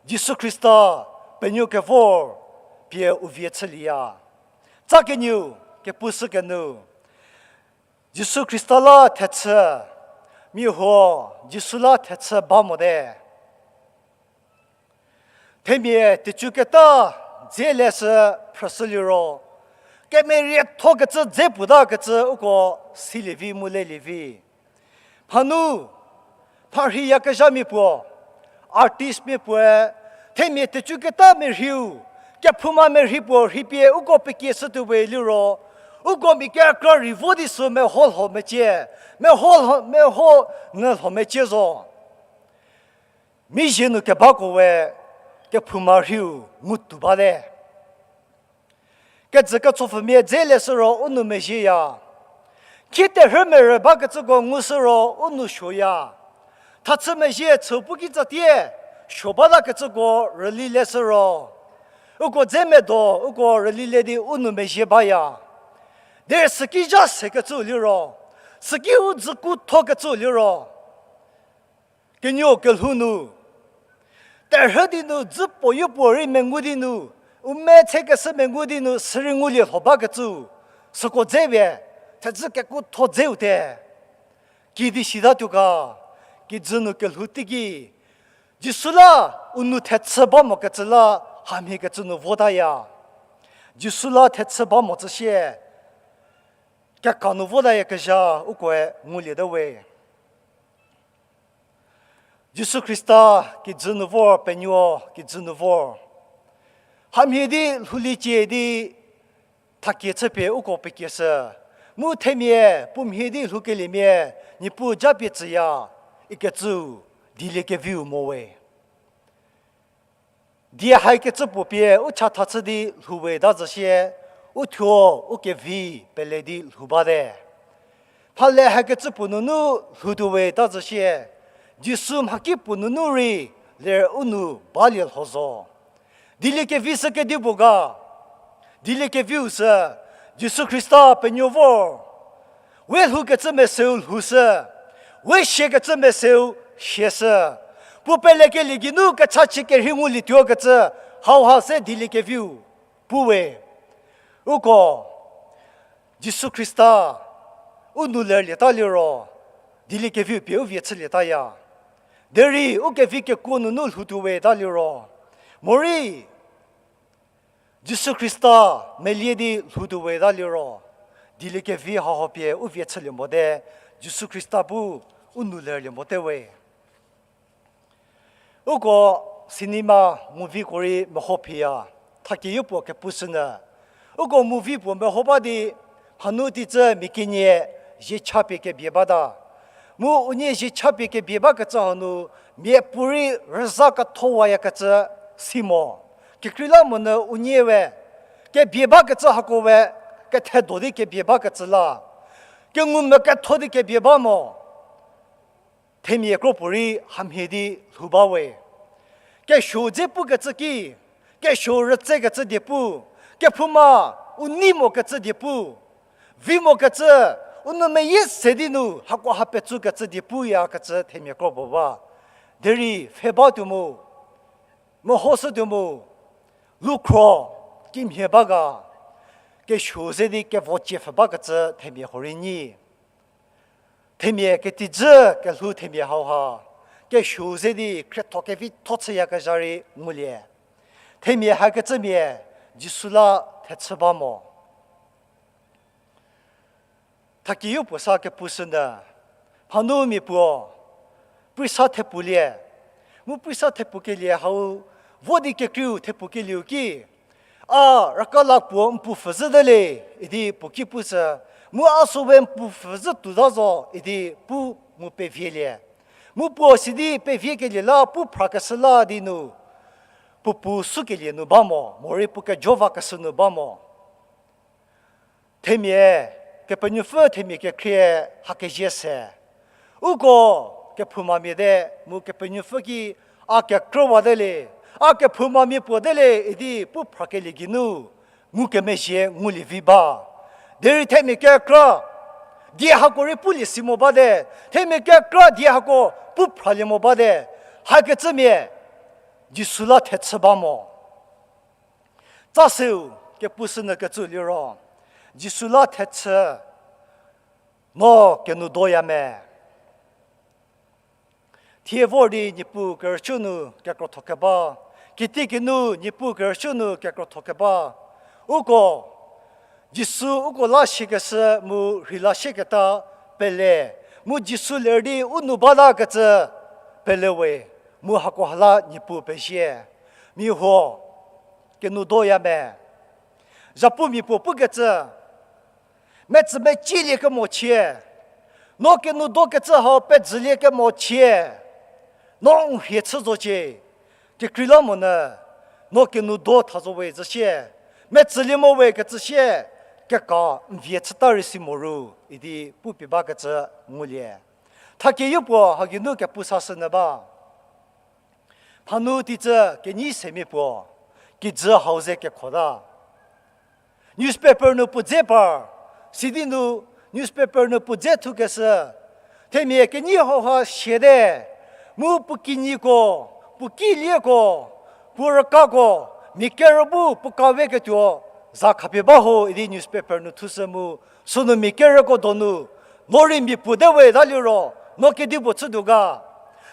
Jisu Khrista penuo kevor pie u vie chülieya. Tsa kenieu kepushü kenu, Jisu Khrista la thechü, mia huo Jisu la thechü ba mote. Themia tecu keta dze leshü phrüshüliro, kemerietho kecü dze puta kecü uko silie vi mu lelie vi. Mhanu, mharhiyakezhamia puo, artistmia puoe, themia tecu keta merhiu, kephouma merhi puo rhipie uko pekieshütuo we liro, uko mia kekra rei vo di sü meho lho mecie, meho lho, meho nyü lho mecie zo. Mizhie nu kebako we kephouma rhiu ngutuo bate. Kejü ketsopfümia dze leshü ro u nou mezhieya. Khie terhü merü bakecüko ngushü ro u nou suoya. Thachü mezhie chüu pu kitsatie suo batakecüko rüli leshü ro, uko dze medo uko rüli le di u nou mezhie baya. Derei süki zha sekecüu liro, süki u dzüku thokecüu liro, kenuo kelhou nu, terhü di nu dzü puo yopuo rei mengu di nu, u me tsekeshü mengu di nu sürei ngulie lho bakecüu, süko dze pie thedzü kekuotho dzeu te. Kidi sitatuo ga, kijü nu kelhou teiki, Jisu la u nou thechü ba mokecü la hamhiekecü nu votaya. Jisu la thechü ba mo tsüsie, keka nu votayakezha ukoe nguliete we. Jisu Khrista kijü nu vor, penuo kijü nu vor. Hamhie di lhouliecie di thakie chüpie uko pekieshü. Mu themia puo mhie di lhoukeliemia, Niepuu japie tsüya, ikecüu dieliekeviu mo we. Die haikecü puo pie u chatha chü di lhou we ta zhü sie, u thuo u kevi pele di lhou bate. Mhale haikecü puo nunu lhoutuo we ta zhü sie, Jisu mhaki puo nunu rei ler u nu balie lho zo. Dieliekevi sü kedipuo ga, dieliekeviu sü, Jisu Khrista penuo vor. We lhoukecü meseu lhoushü, we siakecü meseu siashü. Puo pelekelie geinu kechachie kerhei ngulietuokecü, hauha se dieliekeviu pu we. Uko, Jisu Khrista u nou lerlieta liro, dieliekeviu pie u vie chülietaya. Derei u kevi kekuo nunu lhoutuo we ta liro, morei Jisu Khrista melie di lhoutuo we ta liro, dieliekevi hauha pie u vie chülie mote, Jisu Khrista bu u nou lerlie mote we. Uko cinema, movieko rei meho phiya, thakie yopuo kepushünyü. Uko movie puo meho ba di, hanu teicü mia kenie ziecha pie kebie bata. Mu unie ziecha pie kebie bakecü hanu, miapuorei rüza kethowayakecü si mo. Kekreilamonyü unie we, kebie bakecü hako we, kethedo di kebie bakecü la, kengu meketho di kebie ba mo. Themia kropuorei hamhie di lhou ba we. Kesuo dze pukecü ki, kesuo rütsekecü die pu, kephouma u nei mokecü die pu, vi mokecü, u nou meyie se di nu hako ha petsukecü die puyakecü themia kro puo ba. Derei pfhe batuo mu, mehoshütuo mu, lukhro kimhie ba ga, kesuo ze di kevo cie pfhe bakecü themia huorei nyi. Themia ketijü kelhou themia hauha, kesuo ze di khrietho kevitho chüyakezha rei ngulie. Themia hakecümia Jisu la thechü ba mo. Thakie yopuo sa kepushünyü, mhanu mia puo, prisa thepfulie, mu prisa thepfukelie hau, vo di kekreiu thepfukelieu ki, a raka la puo n pu pfhüzhüte le, idi puo ki pushü, mu a süwe n pu pfhüzhü tuota zo, idi pu mu pevielie. Mu puo sidi peviekelie la pu phrakeshü la di nu, puo pu sukelie nu ba mo, morei puo kejovakeshü nu ba mo. Themia, Kepenuopfü themia kekhrie hakezie se. Uko kephoumamia te mu Kepenuopfü ki a kekrüwate le, A kephoumamia puo te le idi pu phrakelie geinu ngukemezhie ngulie vi ba. Derei themia kekra die hako rei pulie si mo bate, themia kekra die hako pu phralie mo bate, hakecümia Jisu la thechü ba mo. Tsa seu kepushünyü kecü liro, Jisu la thechü, no kenoudhoya me? Thie vor di Niepuu kerüchü nu kekrotho keba, kitiekinu Niepuu kerüchü nu kekrotho keba, uko Jisu uko la siekeshü mu rheila sieketa pele, mu Jisu ler di u nu batakecü pele we, mu hakoha la Niepuu pezie. Mia huo, kenoudhoya me? Zhapumia puo pukecü, metsü mecielie kemochie, no kenoudhokecü hau pejülie kemochie, no n rhie chü zocie, kekreilamonyü, no kenoudho tha zo we zhü sie, metsülie mo we kecü sie, keka n vie chüta rei si mo ru, idi pupie bakecü ngulie. Thakie yopuo ha geinu kepu sashünyü ba. Mhanu teicü kenyi semia puo, kijü hau ze kekhota. Newspaper nu puo dze par, sidi nu newspaper nu puo dze thukeshü, themia kenyi hauha siate, mu puo kinyiko, puo kilieko, puo rükako, mia kerü bu puo kaweketuo za khapie ba ho idi newspaper nu thushü mu, sünu mia kerüko donu, no rei mia puo te we taliro, no kedipuo chütuo ga?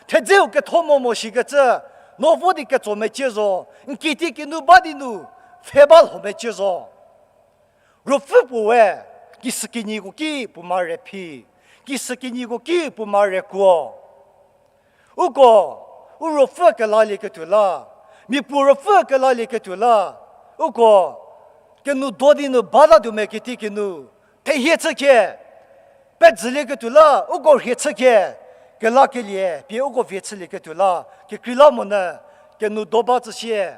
Thedzeu ketho mo mo shikecü, no vo di ketso mecie zo, n kitiekinu ba di nu, pfhe ba lho mecie zo. Ruopfü puo we, kisükinyiko ki puo ma re phi, kisükinyiko ki puo ma re kuo. Uko, u ruopfü kelalieketuo la, mia puo ruopfü kelalieketuo la, uko, kenoudho di nu batatuo me kitiekinu, thehie chükhie, pejülieketuo la, uko rhie chükhie, kelakelie pie uko vie chülieketuo la, kekreilamonyü, kenoudho ba tsü sie,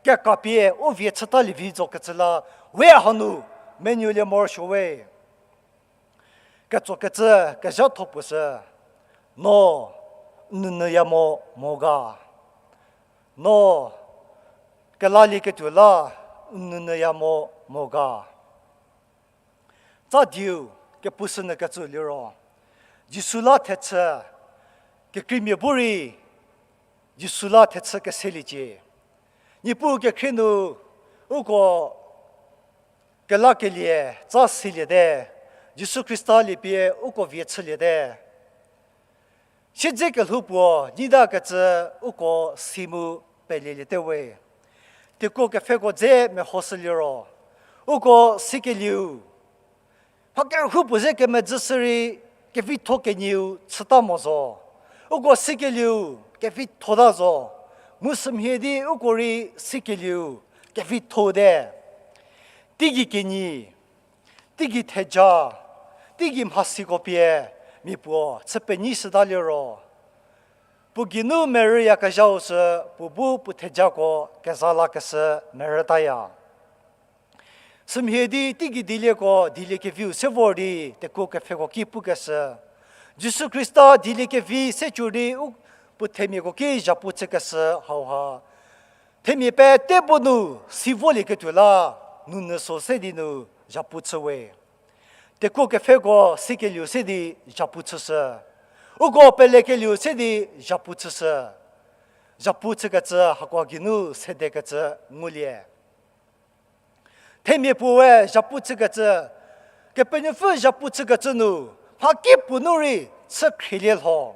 kekapie u vie chütalie vi zokecü la, we hanu, menuolie morosuo we. Ketsokecü kezhatho puo sü, no, n nounyüya mo, mo ga? No, kelalieketuo la, n nounyüya mo, mo ga? Tsa dieu, kepushünyü kecü liro, Jisu la thechü, kekreimia bu rei, Jisu la thechü keseliecie. Niepuu kekhrie nu, uko kelakelie tsa siliete, Jisu Khrista liepie uko vie chüliete. Siedze kelhou puo nyitakecü uko si mu peleliete we. Tekuo kepfheko dze mehoshü liro, uko sikelieu, mha kerhu puo ze kemedzü shü rei kevitho kenieu chüta mo zo. Uko sikelieu kevithota zo. Mu sümhie di uko rei sikelieu kevitho te. Teigei kenyi, teigei theja, teigei mhasiko pie mia puo chü penyi shüta liro, puo geinu merüyakezhau sü puo bu puo thejako keza lakeshü merütaya. Sümhie di teigei dielieko dieliekeviu se vor di tekuo kepfheko ki pukeshü, Jisu Khrista dieliekevi se cü di u puo themiako ki zhapu chükeshü hauha, themia pete bu nu si volieketuo la, nounyü so se di nu zhapu chü we. Tekuo kepfheko sikelieu se di zhapu chüshü. Uko pelekelieu se di zhapu chüshü. Zhapu chükecü hakoha geinu sedekecü ngulie. Themia puoe zhapu chükecü, Kepenuopfü zhapu chükecü nu, mhakipuo nu rei chü khrielie lho,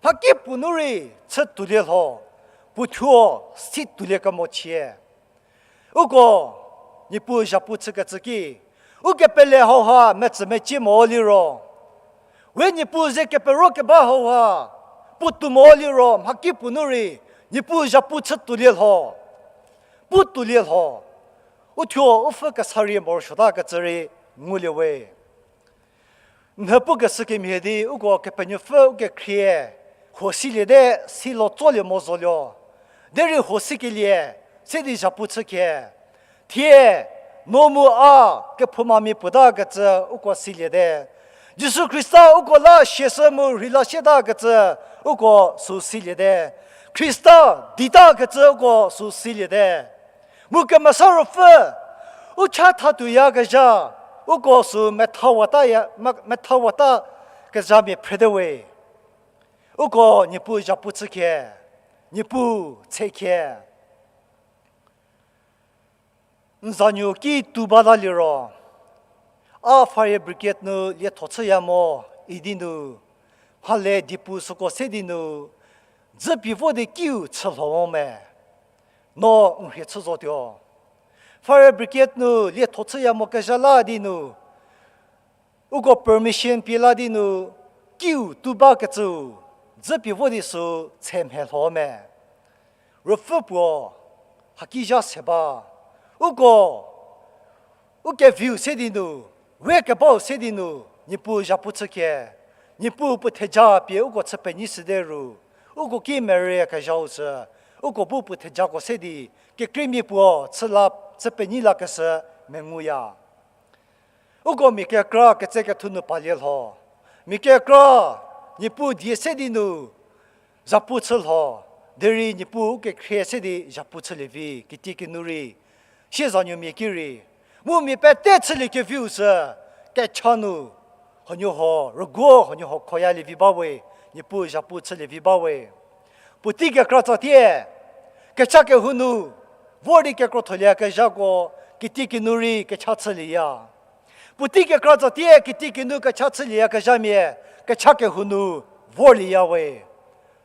mhakipuo nu rei chü toulie lho, puothuo si toulie kemochie. Uko, Niepuu zhapu chükecü ki, ukepele hauha metsü mecie mo liro, we Niepuu ze kepero keba hauha puotou mo liro, mhakipuo nu rei Niepuu zhapu chü toulie lho, pu toulie lho, uthuo u pfü kesa rei morosuotakecü rei ngulie we. Nhü pukeshü kemhie di uko Kepenuopfü ukekhrie huo siliete, silo tsolie mo zolie, derei huo sikelie se di zhapu chükhe. Thie, no mu a kephoumamia puotakecü uko siliete. Jisu Khrista uko la siashü mu rheila sietakecü uko sü siliete. Khrista ditakecü uko sü siliete. Mu Kemesa Ruopfü u chatha tuoyakezha, uko sü methawataya, me-, methawatakezhamia phrete we. Uko Niepuu zhapu chükhie, Niepuu tsekhie. N zanuo ki tuo bata liro, a fire brigade nu lietho chüya mo idi nu, mhale diepu süko se di nu, dzüpie vo di kiu chülho mo me, no n rhie chü zotuo. Fire brigade nu lietho chüya mo kezha la di nu, uko permission pie la di nu, kiu tuo bakecüu, dzüpie vo di sü tse mhe lho me. Ruopfü puo, haki zha se ba. Uko, u keviu se di nu, we kebau se di nu, Niepuu zhapu chükhie, Niepuu puo theja pie uko chü penyi süte ru, uko ki merüyakezhau sü, uko bu puo thejako se di, kekreimia puo chü la, chü penyi lakeshü menguya. Uko mia kekra ketsekethu nu palie lho. Mia kekra, Niepuu die se di nu, zhapu chü lho, derei Niepuu u kekhrie se di zhapu chülie vi, kitiekinu rei, siezanuomia ki rei, mu mia pete chülie keviu sü, kecha nu, huonuoho, rüguo huonuoho khoyalie vi ba we, Niepuu zhapu chülie vi ba we. Puotei kekra tsatie, kecha kehou nu, vor di kekrotholieyakezhako, kitiekinu rei kecha chülieya. Puotei kekra tsatie, kitiekinu kecha chülieyakezhamia, kecha kehou nu, vorlieya we.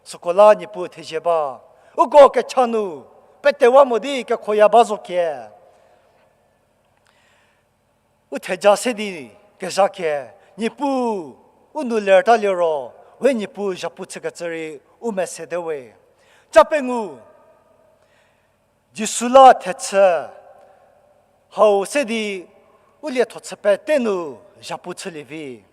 Süko la Niepuu thezie ba. Uko kecha nu, petewa mo di kekhoya ba zo khie. U theja se di kezha khie, Niepuu, u nou lerta liro, we Niepuu zhapu chükecü rei u mesete we. Ca pengou, Jisu la thechü, hau se di u lietho chü pete nu zhapu chülie vi.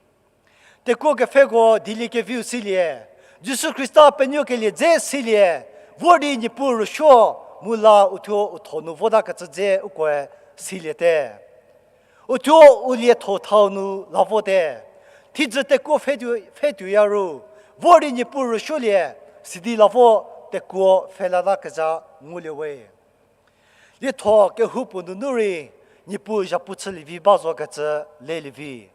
Tekuo kepfheko dieliekeviu silie, Jisu Khrista penuokelie dze silie, vor di Niepuu rüsuo, mu la uthuo u tho nu votakecü dze ukoe siliete. Uthuo u lietho thau nu la vote. Thiedzü tekuo pfhe tuo, pfhe tuoya ru, vor di Niepuu rüsuolie, sidi la vo tekuo pfhe latakezha ngulie we. Lietho kehoupuo nunu rei, Niepuu zhapu chülie vi ba zokecü lelie vi.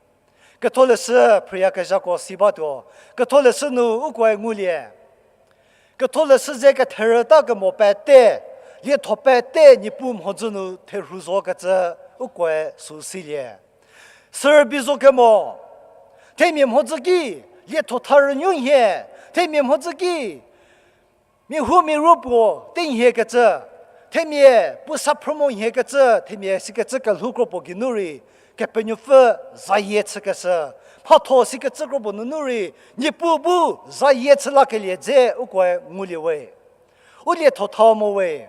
Ketholeshü phrüyakezhako si batuo, Ketholeshü nu ukoe ngulie. Ketholeshü ze ketherüta kemo pete, lietho pete Niepuu mhodzü nu therhu zokecü ukoe sü silie. Sürübei zo kemo, themia mhodzü ki, lietho tha rünuo nhie, themia mhodzü ki, mia huomia ru puo tenhiekecü, themia puo sa phrümo nhiekecü, themia sikecü kelhou kro puo geinu rei, Kepenuopfü zayie chükeshü, mhatho sikecü kro puo nunu rei, Niepuu bu zayie chü lakelie dze ukoe ngulie we. U lietho thau mo we.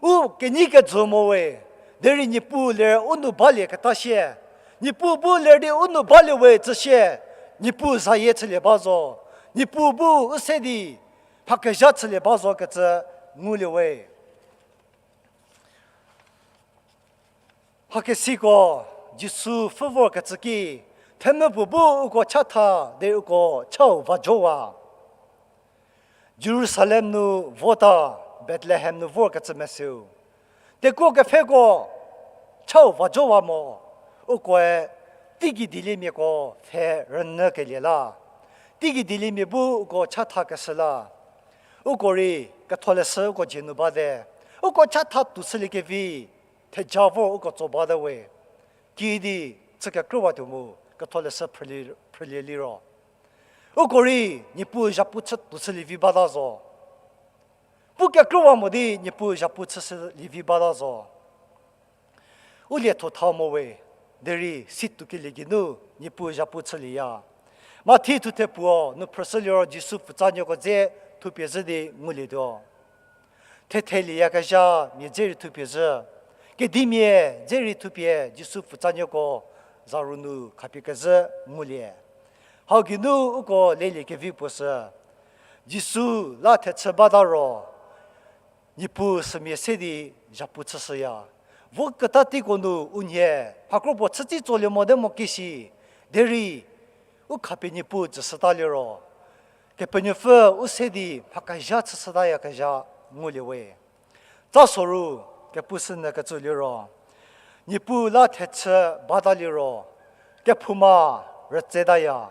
U kenyi kejü mo we. Derei Niepuu ler u nou balieketa sie. Niepuu bu ler di u nou balie we tsü sie. Niepuu zayie chülie ba zo. Niepuu bu u se di mhakezha chülie ba zokecü ngulie we. Hakesiko Jisu pfhü vorkecü ki, themvü puo bu uko chatha derei uko chau vajowa. Jerusalem nu vota, Bethlehem nu vorkecü meseu. Tekuo kepfheko chau vajowa mo, ukoe teigei dieliemiako pfhe rünyükelie la. Teigei dieliemia bu uko chathakeshü la. Uko rei Ketholeshü uko dzie nu bate. Uko chatha tuo chüliekevi, theja vor uko tso bate we. Kiüdi chü kekrüwatuo mu Ketholeshü phrülie, phrülie liro, uko rei Niepuu zhapu chü tuo chülievi bata zo. Pu kekrüwa mo di Niepuu zhapu chüshülievi bata zo. U lietho thau mo we, derei si tuokelie geinu Niepuu zhapu chülieya. Mathi thuthe puo nu phrüshü liro Jisu pfutsanuoko dze thupie zhü di ngulietuo. Thethelieyakezha mia dze rei thupie zhü. Kedimia dze rei thupie Jisu pfutsanuoko zaru nu khapie kezhü ngulie. Hau geinu uko lelie kevi puo sü, Jisu la thechü bata ro, Niepuu sümia se di zhapu chüshüya. Vo keta teiko nu u nhie, mhakro puo chütsi tsolie mote mo kishi, derei u khapie Niepuu tsüshüta liro, Kepenuopfü u se di mha kezha chüshütayakezha ngulie we. Tsa soru kepushünyü kecü liro, Niepuu la thechü bata liro, kephouma rütsetaya.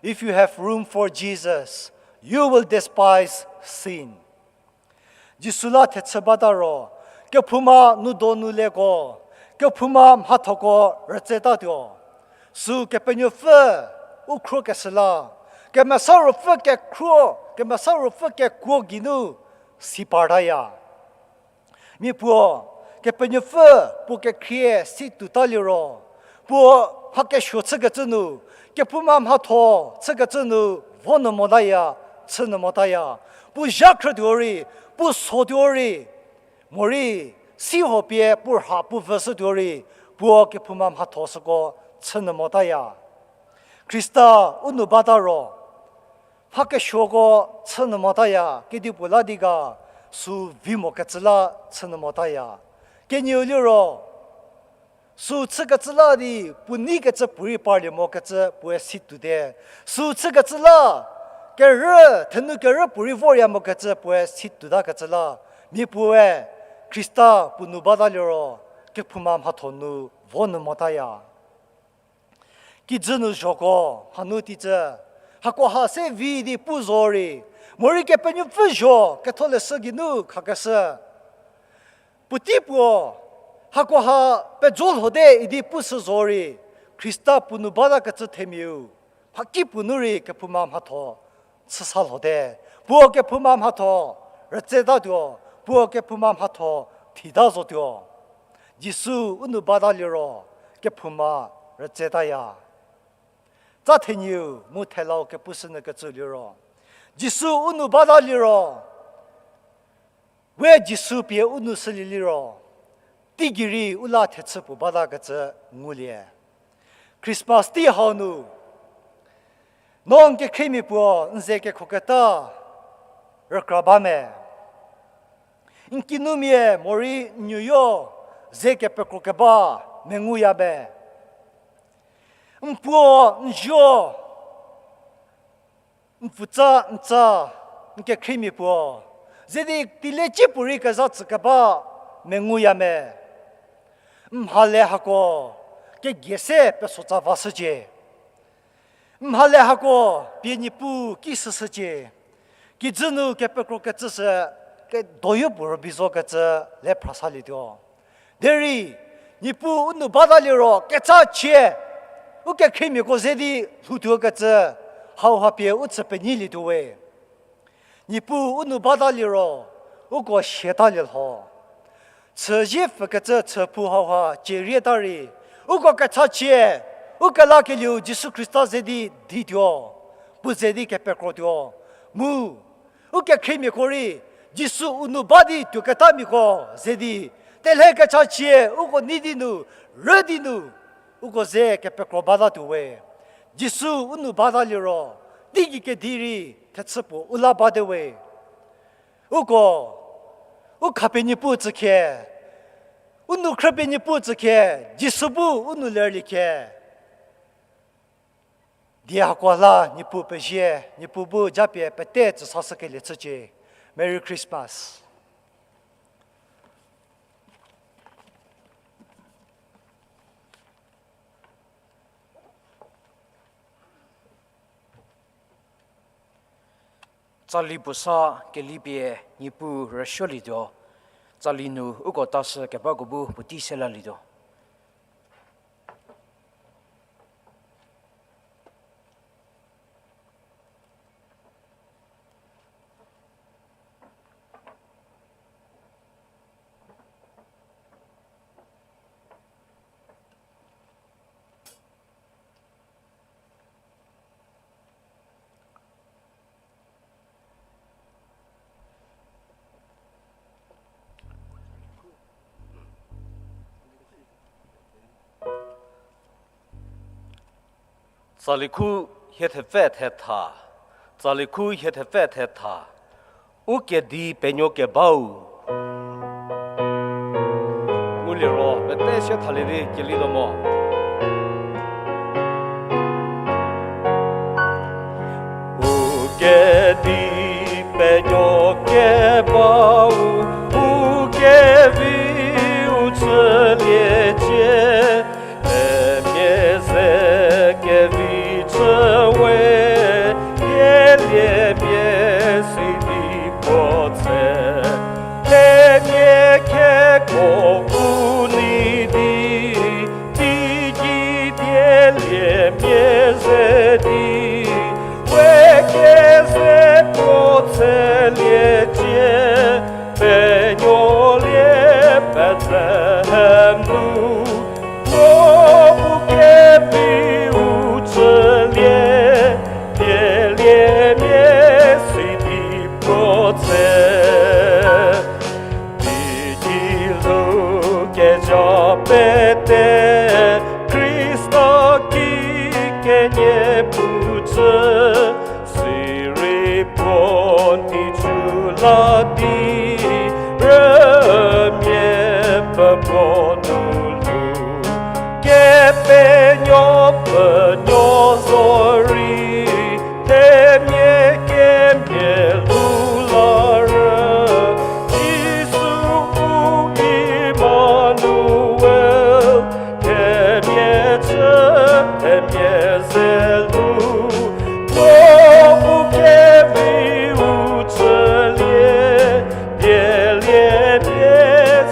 If you have room for Jesus, you will despise sin. Jisu la thechü bata ro, kephouma nu donu leko, kephouma mhathoko rütsetatuo. Süu Kepenuopfü u khruokeshü la, Kemesa Ruopfü kekhruo, Kemesa Ruopfü kekuo geinu si partaya. Mia puo, Kepenuopfü puo kekhrie si tuota liro, puo mha kesuo chükecü nu, kephouma mhatho chükecü nu vo nyü motaya, chü nyü motaya. Puo zha khrütuo rei, puo sotuo rei, morei, siho pie puo rha puo vüshütuo rei, puo kephouma mhatho süko chü nyü motaya. Khrista u nou bata ro, mha kesuoko chü nyü motaya, kedipuo la di ga, süu vi mokecü la chü nyü motaya. Kenieu liro, süu chükecü la di puo neikecü puorei parlie mokecü puoe si tuote. Süu chükecü la, kerü, thenu kerü puorei vorya mokecü puoe si tuotakecü la. Mia puoe, Khrista puo nou bata liro, kephouma mhatho nu vo nyü motaya. Kijü nu zhoko, hanu teicie, hakoha se vi di pu zorei, morei Kepenuopfü zho, ketholeshü geinu khakeshü. Puotei puo, hakoha pejo lhote idi pushü zorei, Khrista puo nou batakecü themiau, mhakipuo nu rei kephouma mhatho chüsa lhote. Puo kephouma mhatho rütsetatuo, puo kephouma mhatho thita zotuo. Jisu u nou bata liro, kephouma rütsetaya. Tsa thenieu mu thelau kepushünyü kecü liro, Jisu u nou bata liro, we Jisu pie u nou shülie liro, teigei rei u la thechü puo batakecü ngulie. Christmas tei hau nu, no n kekhriemia puo n ze kekhoketa rükra ba me? N kinumia morei n nuoyo ze kepekro keba menguya me? N puo, n zuo, n pfutsa, n tsa, n kekhriemia puo, ze di teile cipuorei kezha tsükeba menguya me? N mhale hako kegie se pesotsa vashücie. N mhale hako pie Niepuu ki shüshücie. Kijü nu kepekrokecü sü kedoyo puo rübei zokecü le phrasalietuo. Derei, Niepuu u nou bata liro kechachie, u kekhriemiako ze di lhoutuokecü, hauha pie u chü penyilietuo we. Niepuu u nou bata liro, uko siatalie lho. Chüzie pfükecü chüphou hauha cierieta rei, uko kechachie, u kelakelieu Jisu Khrista ze di dituo, puo ze di kepekrotuo. Mu, u kekhriemiako rei, Jisu u nou ba di tuoketamiako ze di, telhe kechachie, uko nei di nu, rü di nu, uko ze kepekro batatuo we. Jisu u nou bata liro, teigei kedi rei thechü puo u la bate we. Uko, u khapie Niepuu tsükhie, u nou khrüpie Niepuu tsükhie, Jisu bu u nou lerliecie. Die hakoha la Niepuu pezie, Niepuu bu japie pete tsüsashükelie chücie. Merry Christmas. Tsali puo sa kelipie Niepuu rüsuolietuo, tsali nu uko tashü kebako bu puotei selalietuo. Tsali khu hie thepfü thetha, tsali khu hie thepfü thetha, u kedi penuo kebau. Nguliro pete sie thalie di kelituo mo. U ke Kemia ze di, we keze puo tshelie cie, penuolie Bethlehem nu, puo bu kevi u chülie, dielie mia sidi puo tse. Tiki lhou kezha pete, Khrista ki kenie puo tsü, sirei puo neichu la di, rümia pepuo nu lhou. Kepenuopfü nuo zorei, themia kemia lhou la rü, Jisu u Emmanuel, themia chü, themia ze lhou, puo bu kevi u chülie, dielie mia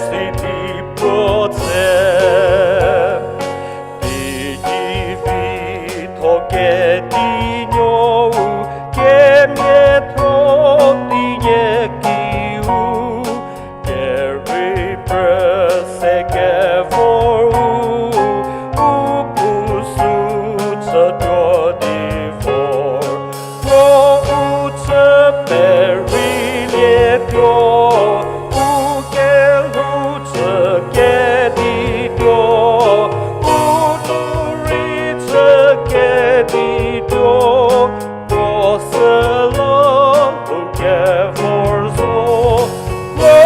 sidi puo tse. Tiki vitho kedi nuou, kemiatho di nie kiu, kerei prü se kevor u, u pusu chütuo di vor. Puo u chü perei lietuo, u kelhou chü kedituo, u nu rei chü kedituo, puo süla lhou kevor zo. Puo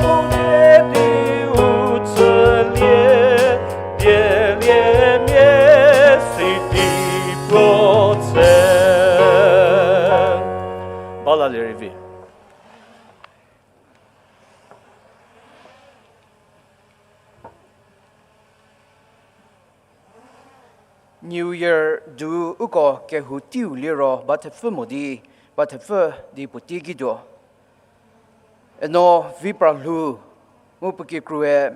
bu kedi u chülie, dielie mia sidi puo tse. Bala lie rei vi. New Year du uko kehou teiu liro ba thepfü mo di, ba thepfü di puotei kituo. Eno vi pra lhou, mu puo kikrue,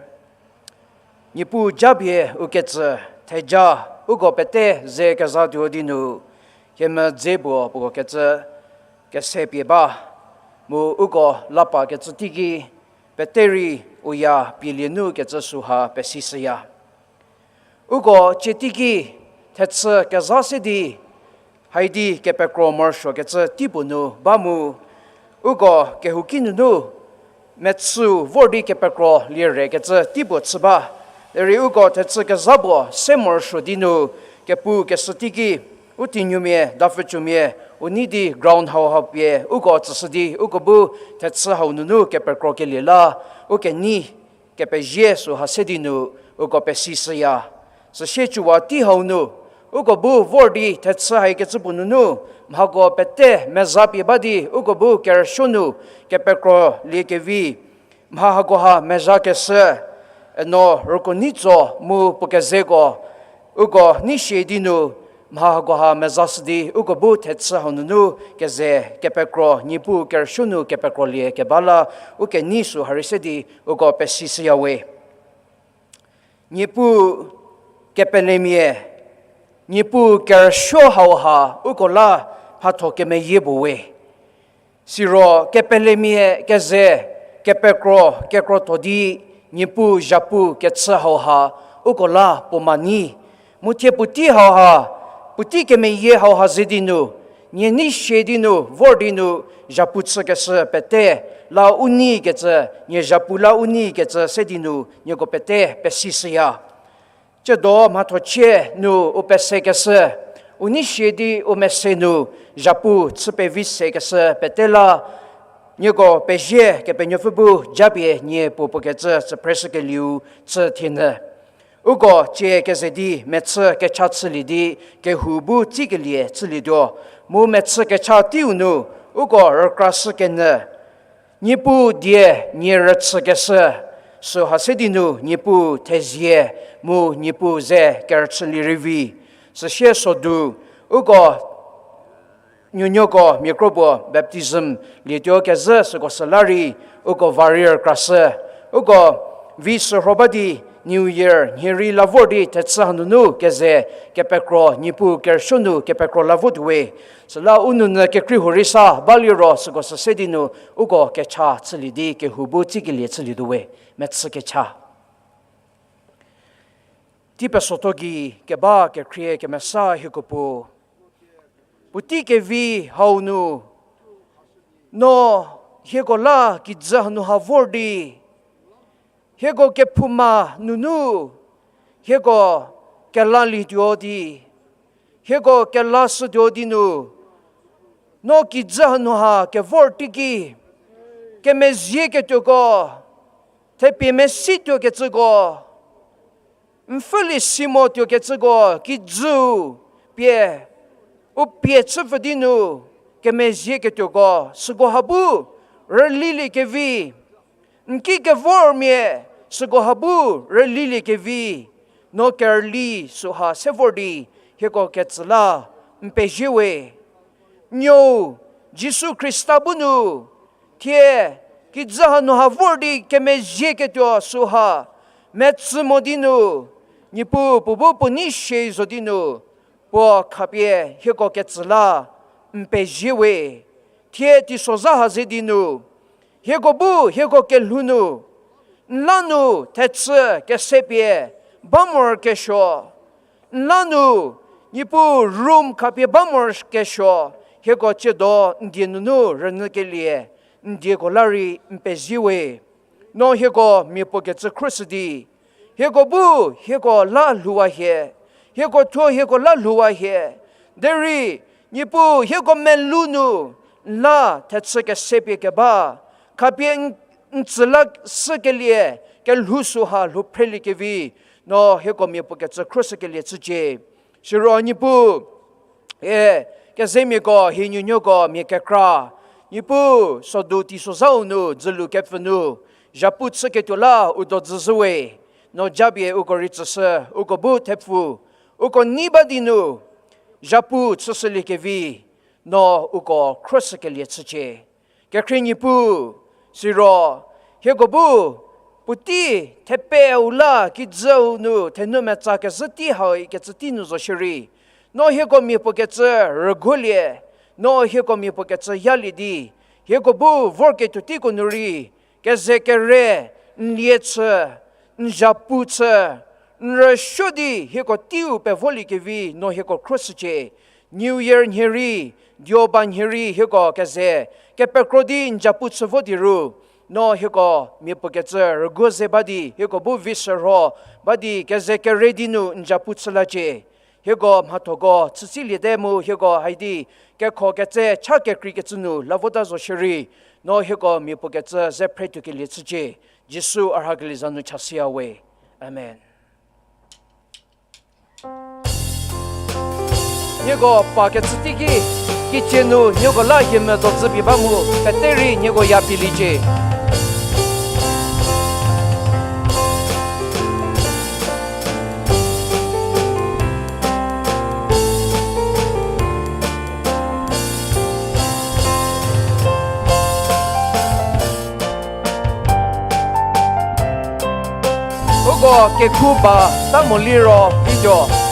Niepuu japie u ketsü theja, uko pete ze kezatuo di nu, hiemedze puo puoko kecü kese pie ba, mu uko lapa kecü teiki, pete rei u ya pielie nu kecü süha pesishüya. Uko cie teiki thechü kezha se di, haidi kepekro morosuo kecü teipuo nu ba mu, uko kehouki nunu mechüu vor di kepekro lie re kecü teipuo chü ba. Derei uko thechü kezha puo se morosuo di nu, kepu keshü teiki, u tinuomia, dapfücumia, u nei di ground hauha pie uko tsüshü di, uko bu thechü hau nunu kepekro kelie la, u kenei kepezie süha se di nu uko pesishüya. Süsie cüwa tei hau nu, uko bu vor di thechü haikecü puo nunu, mhako pete meza pie ba di uko bu kerüsuo nu kepekro liekevi, mha hakoha mezakeshü, eno rüko nei tso mu puo kezeko, uko nei sie di nu, mha hakoha mezashü di uko bu thechü hau nunu keze kepekro, Niepuu kerüsuo nu kepekro lie keba la, u kenei süha rei se di uko pesishüya we. Niepuu kepelemia, Niepuu kerüsuo hauha uko la mhatho kemeyie puo we. Siro kepelemia keze kepekro kekrotho di Niepuu zhapu kechü hauha uko la puo ma nyi. Mu thie puotei hauha, puotei kemeyie hauha ze di nu, nie nei sie di nu vor di nu zhapu chükeshü pete la u nei kecü, nie zhapu la u nei kecü se di nu nieko pete pesishüya. Tsiedo mhathochie nu u pesekeshü, u nei sie di u mese nu zhapu chü pevi sekeshü pete la, nieko pezie Kepenuopfü bu japie nie puo puo kecü chü phreshükelieu chü thienyü. Uko tsie keze di mechü kecha chülie di kehou bu tsikelie chülietuo. Mu mechü kecha teiu nu uko rükrashü kenyü. Niepuu die nie rüchükeshü, süha se di nu Niepuu thezie mu Niepuu ze kerüchülie rei vi. Süsie sodu, uko nuonuoko mia kro puo baptism lietuo kezhü süko süla rei, uko va rei rükrashü. Uko vi sürho ba di New Year nhie rei la vor di thechü hanunu keze kepekro, Niepuu kerüsuo nu kepekro la votuowe. Süla u nounyü kekrei huo rei sa baliro süko süse di nu uko kecha chülie di kehou bu tsikelie chülietuowe. Mechü kecha. Tei pesotho gei keba kekhrie kemesa hieko Puo, puotei kevi hau nu, no hieko la kijü hanu ha vor di, hieko kephouma nunu, hieko kelalietuo di, hieko kelashütuo di nu, no kijü hanu ha kevor teiki, kemezhieketuoko, thepie mesituokecüko, n pfhülie si mo tuokecüko kijüu pie, u pie chüpfü di nu, kemezhieketuoko süko ha bu rülilie kevi, n ki kevormia süko ha bu rülilie kevi, no kerüli süha se vor di hieko ketsü la n pezie we. Nuou Jisu Khrista bu nu, thie kijü hanu ha vor di kemezhieketuo süha metsü mo di nu, Niepuu puo bu puo nei shie zo di nu, puo khapie hieko ketsü la n pezie we. Thie teisozha ha ze di nu, hieko bu hieko kelhou nu, n la nu thechü kesepie ba morokesuo, n la nu Niepuu room khapie ba morokesuo, hieko tsiedo n die nunu rünyükelie n dieko la rei n pezie we. No hieko mia puo kecü khruoshü di, hieko bu hieko la lhouwa hie, hieko thuo hieko la lhouwa hie, derei Niepuu hieko melou nu n la thechü kesepie keba, khapie n, n tsü la shükelie kelhou süha lhou phrelie kevi, no hieko mia puo kecü khruoshükelie chücie. Siro Niepuu, e, kezemiako, hie nuonuoko mia kekra, Niepuu, sodu teisozhau nu dzülu kepfü nu zhapu chüketuo la u do dzüzhü we. No japie uko rei tsüshü, uko bu thepfu uko nei ba di nu zhapu chüshülie kevi, no uko khruoshükelie chücie. Kekhrie Niepuu, siro hieko bu puotei thepeu la kijüu nu thenou metsa kezhü tei hau ikecü tei nu zo shierei, no hieko mia puo kecü rüguolie, no hieko mia puo kecü yalie di, hieko bu vorketuo teiko nu rei keze kere, n lie chü, n zhapu chü, n rüsuo di hieko teiu pevolie kevi no hieko khruoshücie. New Year nhie rei, dioba nhie rei hieko keze kepekro di n zhapu chü vo di ru, no hieko mia puo kecü rüguo ze ba di hieko bu vi shürho ba di keze kere di nu n zhapu chü lacie. Hieko mhathoko chüsiliete mu hieko haidi kekho ketse cha kekreikecü nu la vota zo shierei, no hieko mia puo kecü ze phretuokelie chücie. Jisu a rhakelie za nu chashüya we. Amen. Nieko pa kecü teiki, kicie nu nieko la hie medo dzü pie ba mu, pete rei nieko ya pieliecie. Uko kekhu ba ta mo liro video.